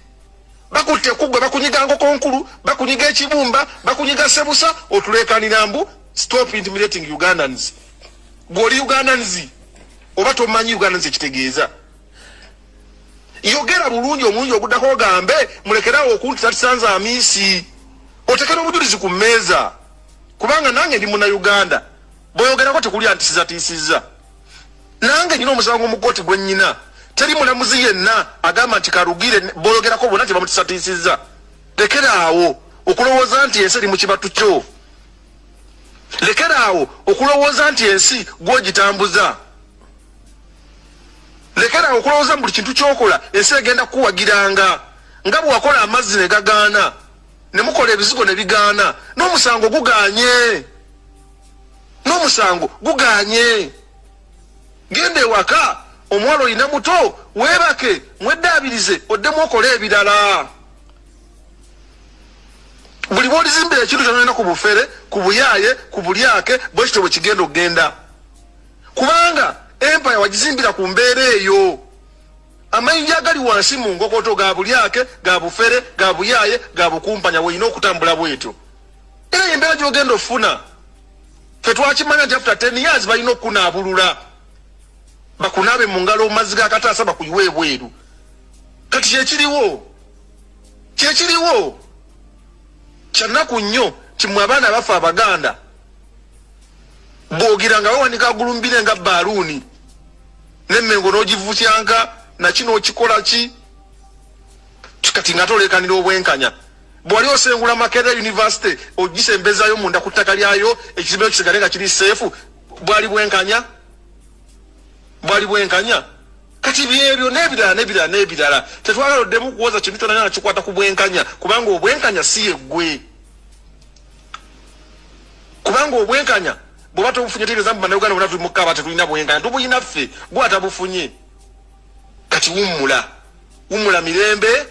bakutte kuggwe, bakunyiga nkoko nkulu, bakunyiga ekibumba, bakunyiga sebusa, otulekanira mbu stop intimidating Ugandans. Gw'oli Ugandans oba tomanyi Ugandans ekitegeeza? Yogera bulungi omulungi oguddako ogambe mulekerawo okuntitatisanza Amiisi, otekera obujulizi ku mmeeza, kubanga nange ndi Munnayuganda. Bweyogerako tekuli antisizatiisizza. Nange nyina omusango mu kooti gwe nnyina, teri mulamuzi yenna agamba nti Karugire boyogerako bonna tebamutisatiisizza. Lekeraawo okulowooza nti ensi eri mu kibatu kyo. Lekeraawo okulowooza nti ensi gwogitambuza. Lekeraawo okulowooza mu buli kintu kyokola ensi egenda kukuwagiranga, nga bwe wakola amazzi ne gagaana, ne mukola ebizigo ne bigaana, n'omusango guganye, n'omusango guganye. Genda ewaka, omuwala olina muto, weebake, mweddaabirize, oddemu okole ebirala. Buli bwolizimbira ekintu kyonalina ku bufere, ku buyaaye, ku bulyake, bwe kityo bwe kigenda okugenda, kubanga empire wagizimbira ku mbeera eyo. Amayinja agali wansi mu nkokoto ga bulyake, ga bufere, ga buyaaye, ga bukumpanya. Weolina okutambula bwetyo, era embeera gyogenda ofuna. Fe twakimanya nti after 10 years balina okunaabulula, bakunaabe mu ngalo mu mazzi g'akataasa, bakuyiwe ebweru. Kati kyekiriwo, kyekiriwo. Kyanaku nnyo timwe abaana bafe Abaganda bwogira nga bawanika agulumbire nga baluuni nemmengo n'ogivukyanka nakino okikola ki? Kati nga tolekanira obwenkanya, bwali osengula Makerere University ogisembezayo munda ku ttaka lyayo, ekizimbe kisigale nga kiri safe, bwali bwenkanya? Bwali bwenkanya? Kati byebyo n'ebirala n'ebirala n'ebirala. Tetwagala oddemu kuwoza kintu kyonna nga kikwata ku bwenkanya, kubanga obwenkanya si yeggwe. Kubanga obwenkanya bw'oba tobufunye, tegeeza mbu Bannayuganda bonna tuli mu kkaaba tetulina bwenkanya. Tubulina ffe, gwe atabufunye. Kati wummula, wummula mirembe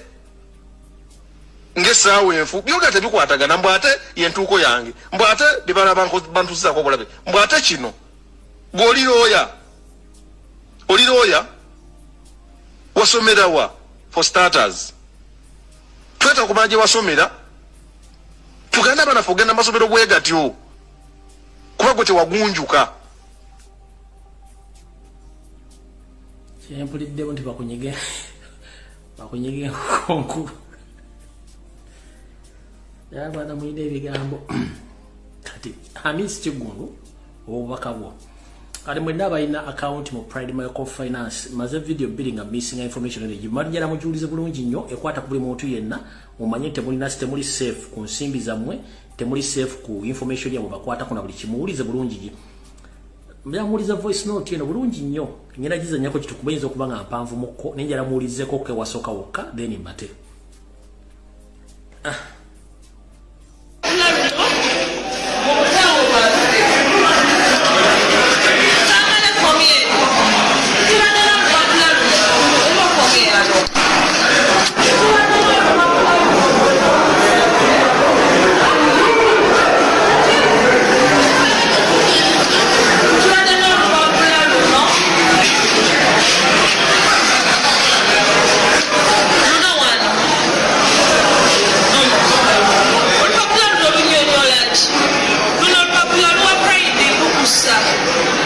ng'essaawa enfu. Byogera tebikwatagana, mbu ate yentuuko yange, mbu ate byebalaba bantusizaako obulabe, mbu ate kino. Gwe oli looya, oli looya, wasomerawa? For starters, tweta kumanya gye wasomera. Tugende abaana ffe ogenda masomero bwe gatyo, kuba gwe tewagunjuka. Kyempuliddemu nti bakunyige, bakunyige enkulu. Abaana mulina ebigambo. Kati Hamis Kiggundu, obubaka bwo. Kati mwenna abalina account mu Pride Microfinance, maze video bbiri nga missing information eno. Gimalijala mujulize bulungi nnyo, ekwata ku buli muntu yenna. Mumanye temulina, temuli safe ku nsimbi zammwe, temuli safe ku information yammwe bakwatako na buli kimu. Muwulize bulungi gi mbamuwuliza voice note eno bulungi nnyo. Ngenda gizannyako kitu kuba eyinza okuba nga mpanvu mukko, naye njala muwulizeko ke wasooka wokka, then mbate. Ah.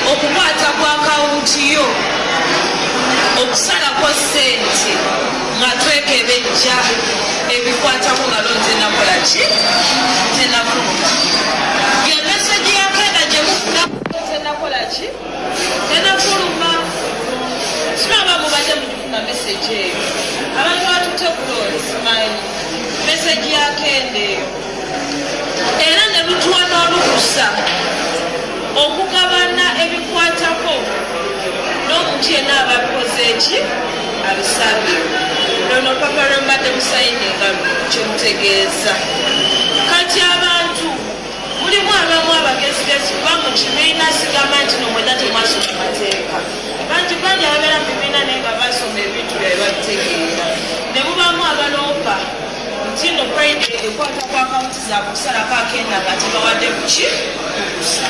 Okukwata ku akawunti yo, okusalako ssente nga twekebejja ebikwatako nga loan tenakola ki, tenafuluma. Ye message yakenda gye mufuna, tenakola ki, tenafuluma. Sinaba mubadde mugifuna message eyo. Abantu batutte ku loan, simanyi message yakenda eyo, era ne lutuwa n'olukusa okugabana ebikwatako n'omuntu yenna aba abikoze eki, abisabye. Luno olupapula lwembadde musayininga kyemutegeeza. Kati abantu mulimu abamu abagezigezi, kuba mu kibiina sigamba nti no mwenna temwasoma mateeka. Bangi bangi ababeera mu bibiina naye nga basoma ebintu byabwe babitegeera, ne mubaamu abaloopa nti no Pride ekwata ku akawunti zaabwe okusalako akenda nga tebawadde kuki kukusa.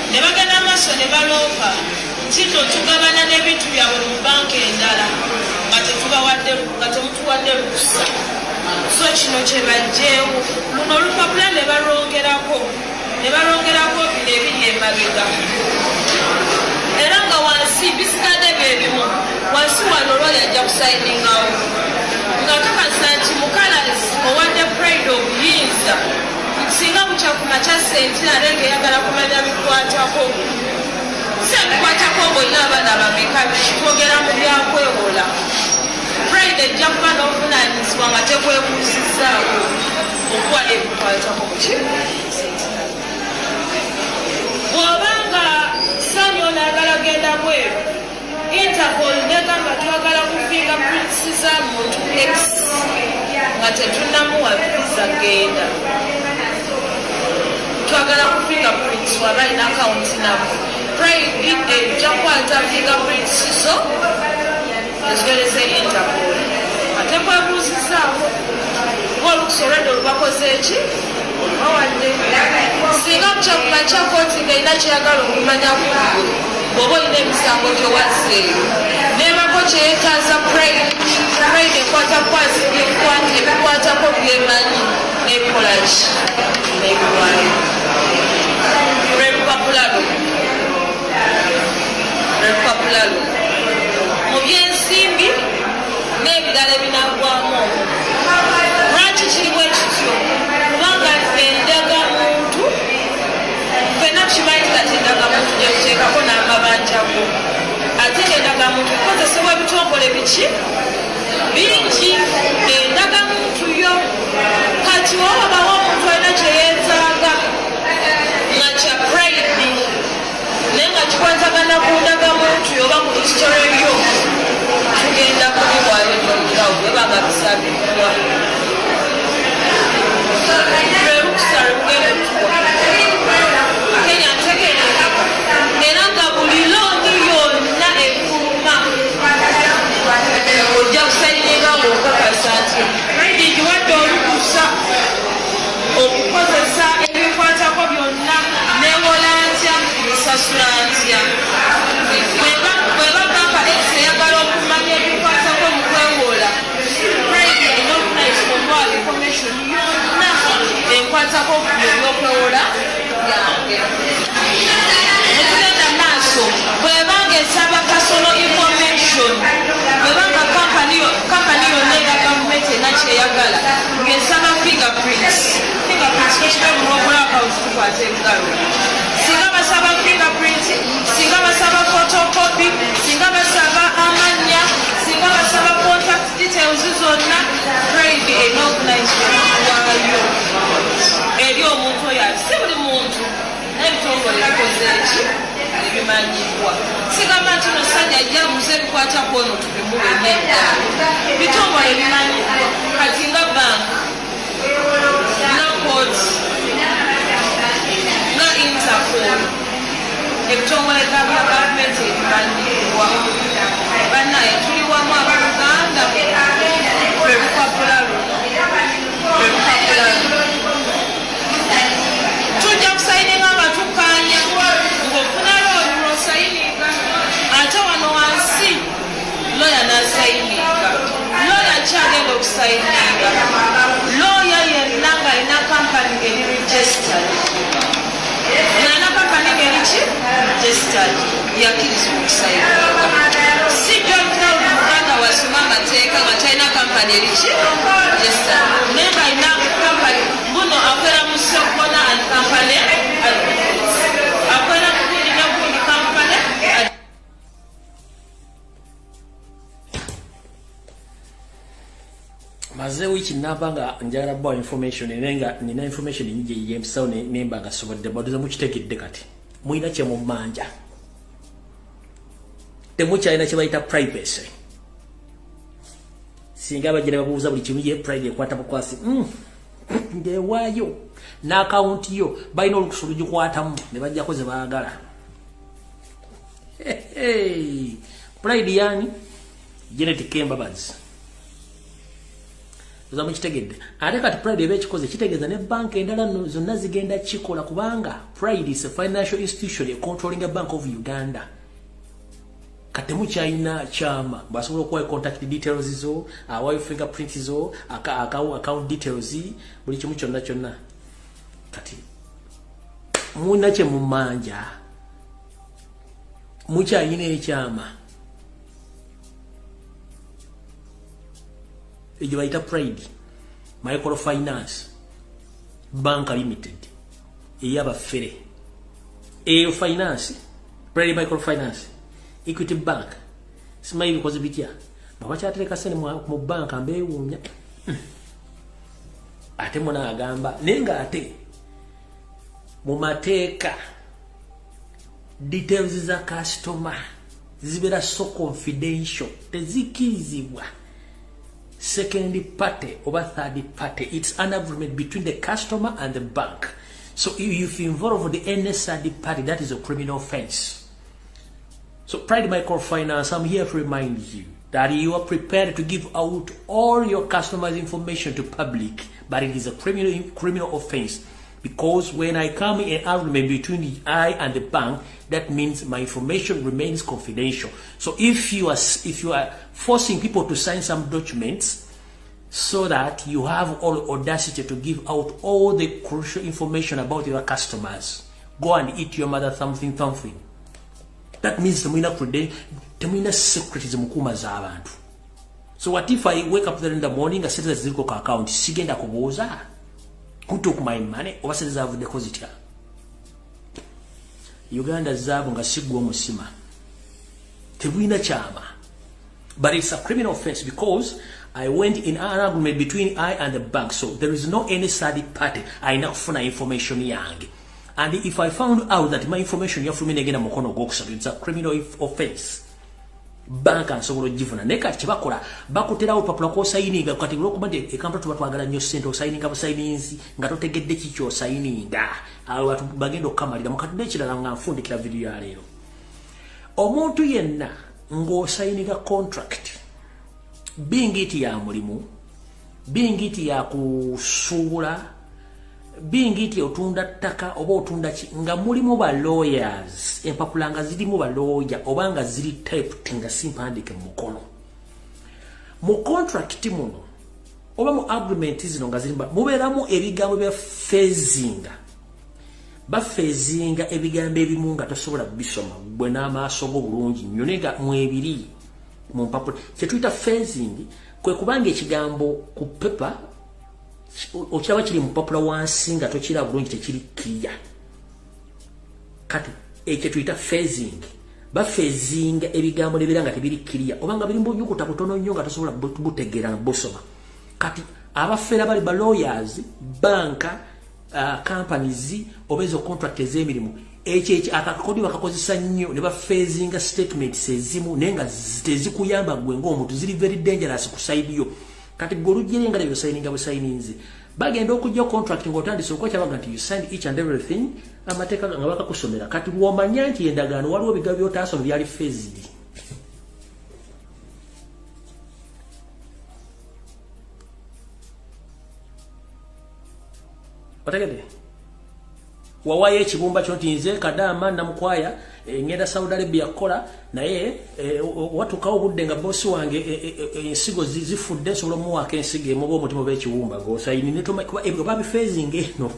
Ne bagenda maaso ne baloopa nti no tugabana n'ebintu byabwe mu banka endala nga tetubawadde, nga temutuwadde lukusa. So kino kye bajjeewo, luno olupapula ne balwongerako, ne balwongerako bino ebiri emabega, era nga wansi bisigadde bye bimu. Wansi wano olwali ajja kusayiningawo nga kakasa nti mukalazi owadde Pride obuyinza singa bukya ku makya Centenary ng'eyagala kumanya bikwatako, si ebikwatako ng'olina abaana bameka, twogera mu byakwewola. Pride ejja kuba n'obuvunaanyizibwa nga tekwebuuzizzaako okuwa ebikwatako muki Centenary. Bw'obanga Sani ono ayagala genda bweru, Interpol negamba twagala ku fingerprints za muntu X nga tetunnamuwa visa genda, twagala ku fingerprints waba alina akawunti nabo, Pride ejja kukwata fingerprints zo eziwereze Interpol ate kwebuuzizaako ngaolukusa olwedde olubakoze eki, olubawadde. Singa kyakumakya kooti ng'erina kyeyagala okumanya ku ggwe, bw'oba olina emisango gyewazzeeyo nebako kyeyetaaza Pride, Pride ekwata kwasi ebikwatako byemanyi nebikolaki nebiwaayo. Lwelupapula luno, lwelupapula luno mu byensimbi n'ebirala ebinaggwamu omwo. Lwaki kiri bwe kityo? Kubanga endagamuntu ffenna tukimanyi nti kati endagamuntu gyetuteekako n'amabanja go, ate endagamuntu ekozesebwa ebitongole biki bingi. Endagamuntu yo kati wababawo omuntu alina kyeyeetaaga nga kya Pride naye nga kikwatagana ku ndagamuntu yo oba ku history yo. Lwalabibwa lwe lukusa lwe mugenda otuwa. Kenya ntegeereka, era nga buli looni yonna efuluma ojja kusayininga ng'okakasa nti Pride ngiwadde olukusa okukozesa ebikwatako byonna, newola ntya, nsasula ntya. Bweba banka X eyagala okumanya ebikwatako mu kwewola, Pride erina okufuna information yonna enkwatako mu byokwewola byange. Netugenda maaso, bwebanga esaba personal information, bwebanga kampani yonna era gavumenti erina kyeyagala ng'esaba fingerprints, fingerprints tukibe bulwokola akawunti tukwata engalo, singa basaba fingerprint, singa basaba photocopy, singa basaba amannya, singa basaba contact details zonna, Pride erina obuvunanyizibwa eri omuntu oyo. Ati si buli muntu, n'ebitongole bikoze eki ebimanyibwa. Sigamba nti no sajja ajja muze ebikwata ku ono tubimuwe, nedda. Bitongole bimanyibwa kati nga bank, nga court, nga Interpol, ebitongole bya gavumenti ebimanyibwa. Bannaye, tuli wamu abooluganda. Lwe lupapula luno, lwe lupapula luno. Tujja kusayininga nga tukkaanya ng'ofuna looni lw'osayininga, ate wano wansi looya n'asayininga. Looya kyagenda okusayininga, looya yenna ng'alina kampani eri registered, ng'alina kampani ng'eri ki registered, yakkirizibwa okusayininga. Si John Cloud Muganda wasoma amateeka nga talina kampani eri ki registered, naye ng'alina kampani mbuno akolera mu Sokona and Company Advocates, akolera mu gundi ne gundi company. Maze wiiki namba nga njagala bawa information, naye nga nina information nyingi yempisawo nemba nga sobodde baduza. Mukitegedde kati mulina kye mumanja, temukyalina kye bayita privacy. Singa bagira babuuza buli kimu, ye Pride ekwata bukwasi ng'ewaayo n'akawunti yo, balina olukusa olugikwatamu ne bajjako ze baagala. Pride yani Janet Kembabazi oza mukitegedde. Ate kati Pride eba ekikoze, kitegeeza ne banka endala nno zonna zigenda kikola, kubanga Pride is a financial institution econtrolling a Bank of Uganda. Kati temukyalina kyama. Basobola okuwayo contact details zo, awayo fingerprint zo, account details, buli kimu kyonna kyonna. Kati mulina kye mumanja, mukyalina ekyama egyo bayita Pride Microfinance Bank Limited eyabafere. Eyo finance, Pride Microfinance, Equity Bank, simanyi bikoze bitya, babakyatereka sente mu banka, mbeewuunya. Ate munaagamba naye nga ate mu mateeka details za customer zibeera so confidential, tezikkirizibwa second party oba third party. It's an agreement between the customer and the bank, so if you involve the any third party, that is a criminal offense. So Pride Microfinance, I'm here to remind you that you are prepared to give out all your customers' information to public, but it is a criminal offense, because when I come in agreement between the I and the bank, that means my information remains confidential. So if you are forcing people to sign some documents so that you have all audacity to give out all the crucial information about your customers, go and eat your mother something something. That means temulina temulina secret zemukuuma z'abantu. So what if I wake up there in the morning nga sente ziriko ku account, sigenda kubuuza who took my money oba sente zavuddeko zitya? Uganda zaabu nga siggwa omusima, tebulina kyama. But it's a criminal offense because I went in an agreement between I and the bank, so there is no any third party ayina kufuna information yange. And if I found out that my information yafulumye negenda mukono ogwokusatu, it's a criminal offense. Banka nsobola ogivuna. Naye kati kyebakola bakuterawo olupapula kw'osayininga. Kati olwokuba nti ekampala tuba twagala nnyo ssente, osayininga busayininzi nga totegedde ki ky'osayininga. Awo bagenda okukamalira. Mukati n'ekirala nga nfundikira vidiyo ya leero, omuntu yenna ng'osayininga contract, bingiti ya mulimu, bingiti ya kusuubula, bingiti otunda ttaka oba otunda ki, nga mulimu ba lawyers, empapula nga zirimu ba lawyer oba nga ziri typed nga si mpandiike mu mukono, mu contract muno oba mu agreement zino nga ziri mubeeramu ebigambo bya phasinga. Bafeezinga ebigambo ebimu nga tosobola bisoma gwe n'amaaso go bulungi nnyo, naye nga mwebiri mu mpapula. Kye tuyita phasing kwe kubanga ekigambo ku paper okiraba kiri mu mpapula wansi nga tokiraba bulungi, tekiri clear. Kati ekyo tuyita phasing. Bafeezinga ebigambo nebeera nga tebiri clear oba nga biri mu bunyukuta butono nnyo nga tosobola butegeera busoma. Kati abafeera bali ba lawyers, banka, companies oba ezo contract ez'emirimu, ekyo akakodi bakakozesa nnyo ne bafeezinga statements ezimu naye nga tezikuyamba gwe ng'omuntu, ziri very dangerous ku side yo. Kati gwe oluggyere nga byosayininga busayininzi, bagenda okujja contract ng'otandise okukyabaga nti you signed each and everything, amateeka nga bakakusomera. Kati bw'omanya nti endagaano waliwo ebigambo by'otaasoma byali phased, otegedde? Wawayo ekibumba kyo nti nze Kadaama Namukwaya ngenda Saudi Arabia kukola, naye watuukawo obudde nga boosi wange ensigo zifudde, nsobola omuwaako ensigo emu oba omutima oba ekiwumba g'osayini kuba ebyo babifeezinga eno.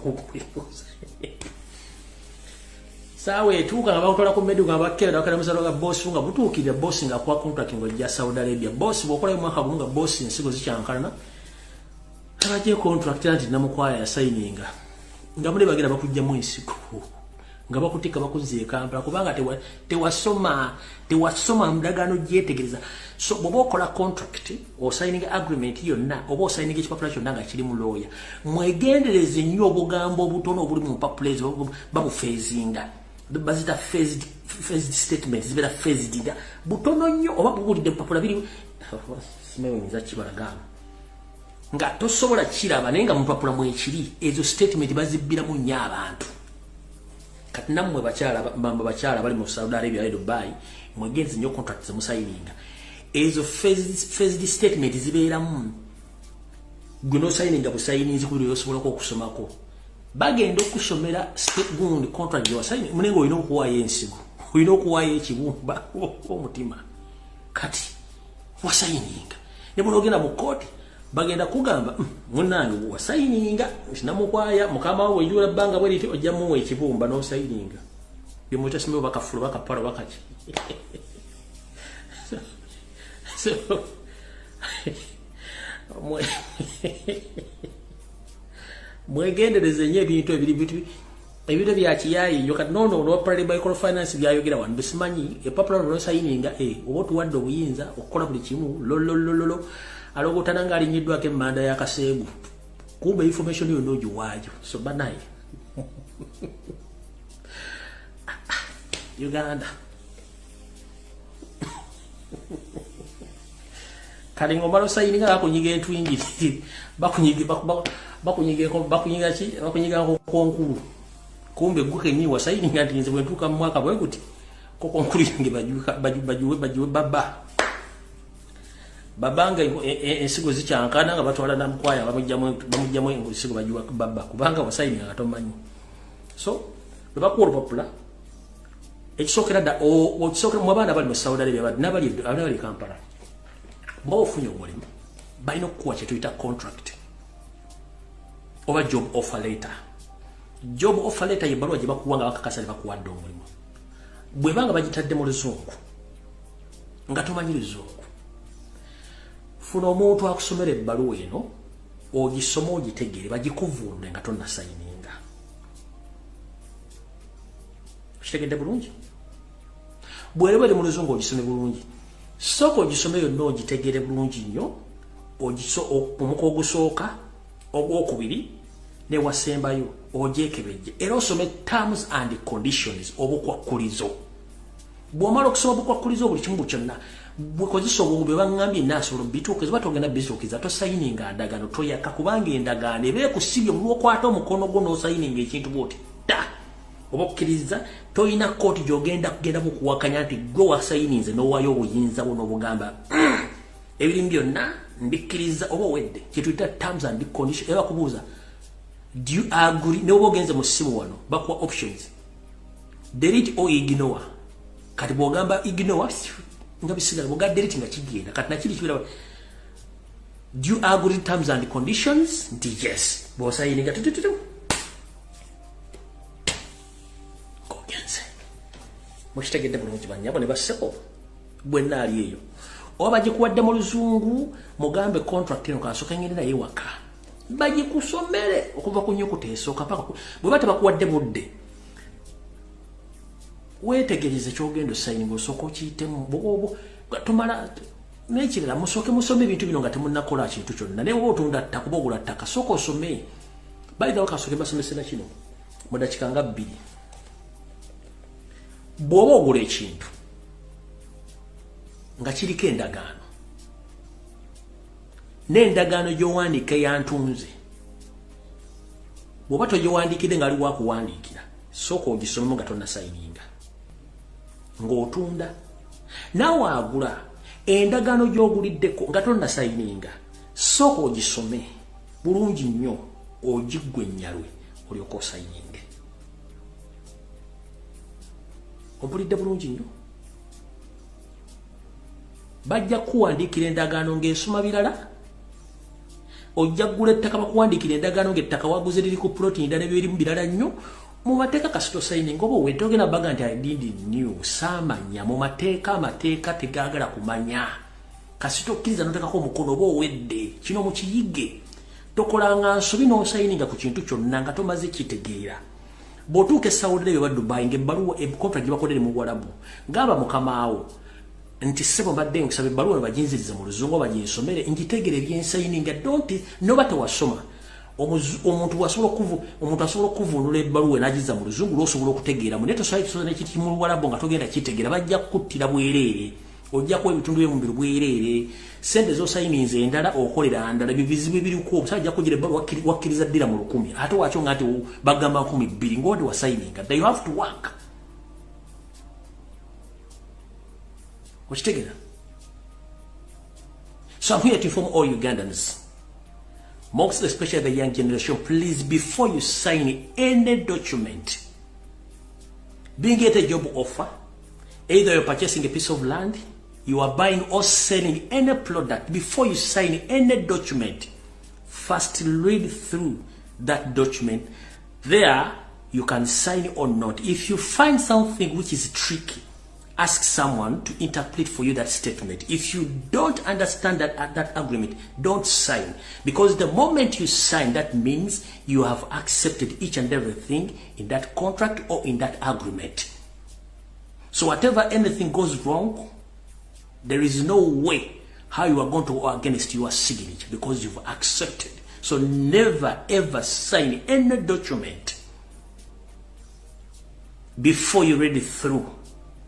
Saawa etuuka nga bakutwala ku medical nga bakebera, bakebera musalo ga boosi nga butuukirira, boosi nga akuwa contract ng'ojja Saudi Arabia. Boosi bw'okolayo omwaka gumu nga boosi ensigo zikyankalana, abajje contract nti Namukwaya yasayininga, nga muli bagenda bakugjamu ensigo nga bakutikka bakuzza e Kampala kubanga tewasoma ndagaano gyetegereza. So bw'oba okola contract, osayininga agreement yonna oba osayininga ekipapula kyonna nga kiri mu lawyer, mwegendereze nnyo obugambo obutono obuli mu mpapula ezo babufeezinga, bazita phased statement, zibeera phased nga butono nnyo oba bubulidde mpapula biri simanyi kibalagamu nga tosobola kiraba, naye nga mu mpapula mwekiri. Ezo statement bazibbiramu nnyo abantu. Kati nammwe bakyala bali mu Saudi Arabia ne Dubai, mwegenze nnyo contract zemusayininga, ezo phased statement zibeeramu. Gwe n'osayininga busayininzi ku biri osobolako okusomako, bagenda okusomera gundi contract gyewasayini munenga olina okuwaayo ensigo, olina okuwaayo ekibumba omutima. Kati wasayininga ne bw'onoogenda mu kooti bagenda kugamba munnange wasayininga Namukwaya mukama wo wenjula bbanga bwe liti ojja muwa ekibumba n'osayininga byemuyita simanyi oba kafulu oba kapala oba kaki. So mwegendereze nnyo ebintu ebiri ebintu bya kiyayi nnyo. Kati noono olwa microfinance byayogera wano bisimanyi epapula n'osayininga oba otuwadde obuyinza okukola buli kimu lololololo, alogotana nga alinyiddwako emmanda y'akaseegu, kumbe information yonna ogiwaayo. So banaye Uganda kale ng'omala osayininga bakunyiga entwingiri, bakunyiga ki, bakunyiga nkokonkulu, kumbe gwe kennyini wasayininga nti nze bwe ntuuka mu mwaka bwe guti kokonkulu yange bagiwe baba babanga ensigo zikyankana nga batwala Namukwaya bamugjamu ensigo bagiwa baba kubanga wasayininga nga tomanyi. So bwe bakuwa olupapula ekisookera dda okisookera mu abaana bali mu Saudi Arabia n'abali e Kampala, bw'oba ofunye omulimu balina okukuwa kye tuyita contract oba job offer letter. Job offer letter ye bbaluwa gye bakuwa nga bakakasa ne bakuwadde omulimu. Bw'ebanga bagitadde mu luzungu nga tomanyi luzungu, funa omuntu akusomera ebbaluwa eno ogisome ogitegeere, bagikuvunule nga tonnasayininga. Okitegedde bulungi? Bw'eba eri mu luzungu ogisome bulungi, sooka ogisome yonna ogitegeere bulungi nnyo, omuko ogusooka, ogwokubiri newasembayo ogyekebejje, era osome terms and conditions, obukwakkulizo. Bw'omala okusoma obukwakkulizo buli kimu kyonna, Bwekozesa obwongo bwe baŋŋambye naasobola obituukiza, oba togenda bituukiza, tosayininga ndagaano, toyaka, kubanga endagaano eba ekusibye olw'okwata omukono gwo n'osayininga ekintu bw'oti ta oba okkiriza. Toyina kooti gy'ogenda kugenda mukuwakanya nti gwe wasayininze n'owaayo obuyinza bwo n'obugamba ebirimu byonna mbikkiriza oba owedde. Kyetuyita terms and condition. Eba kubuuza, do you agree? Ne oba ogenze mu ssimu wano bakuwa options, delete or ignore. Kati bw'ogamba ignore nga bisigala, bw'ogamba delete nga kigenda. Kati nakiri kibeera, do you agree terms and conditions? Nti yes. Bw'osayininga tutututu ng'ogenze. Mukitegedde bulungi bannyabo ne bassebo? Bwe naali eyo oba bagikuwadde mu luzungu, mugambe contract eno kansooke ngende naye waka bagikusomere okuva ku nyukuta esooka paka. Bwe ba tebakuwadde budde, weetegereze kyogenda osayininga, osooka okiyitemu tomala. N'ekirala, musooke musome ebintu bino nga temunnakola kintu kyonna. Naye oba otunda ttaka oba ogula ttaka, sooka osome. Bayitawo kasooke basomese na kino mu dakika nga 2. Bw'oba ogula ekintu nga kiriko endagaano, n'endagaano gy'owandiika eyantunze, bw'oba togiwandiikidde nga aliwo akuwandiikira, sooka ogisomemu nga tonnasayininga ng'otunda. Naawe agula, endagaano gy'oguliddeko nga tonnasayininga, sooka ogisome bulungi nnyo, ogiggwe ennyalwe, olyoka osayininge. Ompulidde bulungi nnyo? Bajja kukuwandiikira endagaano ng'esoma birala. Ojja kugula ettaka, bakuwandiikira endagaano ng'ettaka waguze liri ku ploti ndala, ebirimu birala nnyo. Mu mateeka kasita osayininga oba owedde. Ogenda baga nti I didn't knew, saamanya. Mu mateeka, amateeka tegaagala kumanya. Kasita okkiriza notekako omukono oba owedde. Kino mukiyige, tokolanga nsobi n'osayininga ku kintu kyonna nga tomaze kitegeera. Bw'otuuka e Saudi Arabia oba Dubai ng'ebbaluwa contract gye bakolere mu Buwalabu, gamba mukamaawo nti ssebo, mbadde nkusaba ebbaluwa baginzirize mu luzungu, baginsomere ngitegere ebyensayininga. Don't noba tewasoma, omuntu asobola okuvuunula ebbaluwa n'agiza mu luzungu lw'osobola okutegeeramu. Naye tosobola nekiti mu Luwalabu nga togenda kitegeera, bajja kukuttira bwereere, ojja kuwa ebitundu by'omubiri bwereere, sente z'osayininze endala okolera ndala. Ebyo bizibu ebiriko. Omusajja kugira ebbaluwa wakkiriza ddira mu 1000, ate wakyo nga nti bagamba 2000 ng'odi wasayininga dda. You have to work. Okitegeera? So I'm here to inform all Ugandans, most especially the young generation, please, before you sign any document, being it a job offer, either you're purchasing a piece of land, you are buying or selling any product, before you sign any document, first read through that document. There, you can sign or not. If you find something which is tricky, ask someone to interpret for you that statement. If you don't understand that agreement, don't sign. Because the moment you sign, that means you have accepted each and everything in that contract or in that agreement. So whatever anything goes wrong, there is no way how you are going to go against your signature because you've accepted. So never ever sign any document before you read it through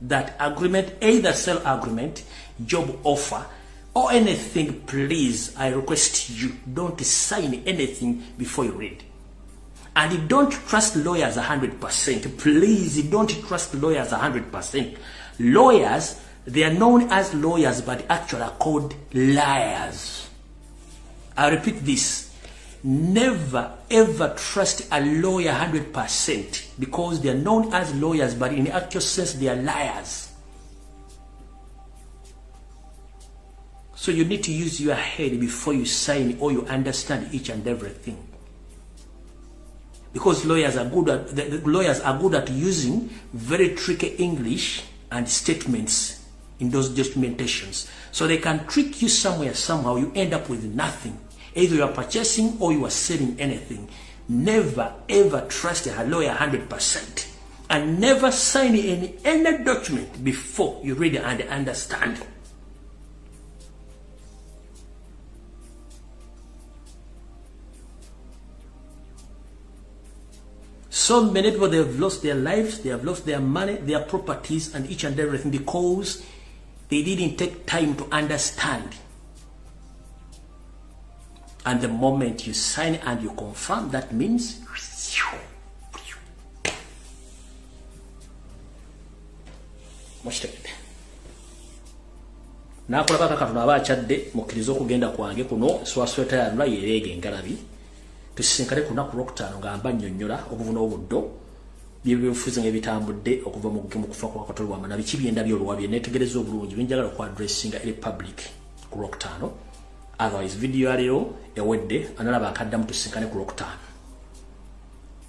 that agreement, either sell agreement, job offer, or anything. Please, I request you, don't sign anything before you read. And don't trust lawyers 100%. Please, don't trust lawyers 100%. Lawyers, they are known as lawyers, but actually are called liars. I repeat this. Never ever trust a lawyer 100% because they are known as lawyers, but in actual sense, they are liars. So you need to use your head before you sign or you understand each and everything. Because the lawyers are good at using very tricky English and statements in those documentations. So they can trick you somewhere, somehow you end up with nothing. Either you are purchasing or you are selling anything. Never ever trust a lawyer 100%. And never sign any document before you read and understand. So many people, they have lost their lives, they have lost their money, their properties, and each and everything because They didn't take time to understand. And the moment you sign and you confirm, that means mukitegedde. Nakulabako katono aba akyadde, mukkirize okugenda kwange kuno. Swasweta yanula yereega engalabi. Tusisinkane ku lunaku lwokutaano nga mba nnyonnyola obuvuna obuddo byebyobufuzi nga ebitambudde okuva mu kufa kwa Kato Lubwama na biki byendabye oluwabye netegereza obulungi byenjagala okuaddressinga eri public ku lwokutaano. Otherwise, video ya leero ewedde. Analaba akaddamu, tusisinkane ku lwokutaano.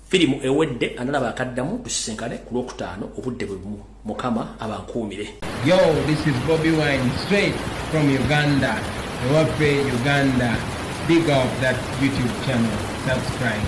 Firimu ewedde. Analaba akaddamu, tusisinkane ku lwokutaano obudde bwe bumu. Mukama abankuumire. Yo, this is Bobby Wine straight from Uganda. Ewaffe Uganda. Big up that YouTube channel. Subscribe.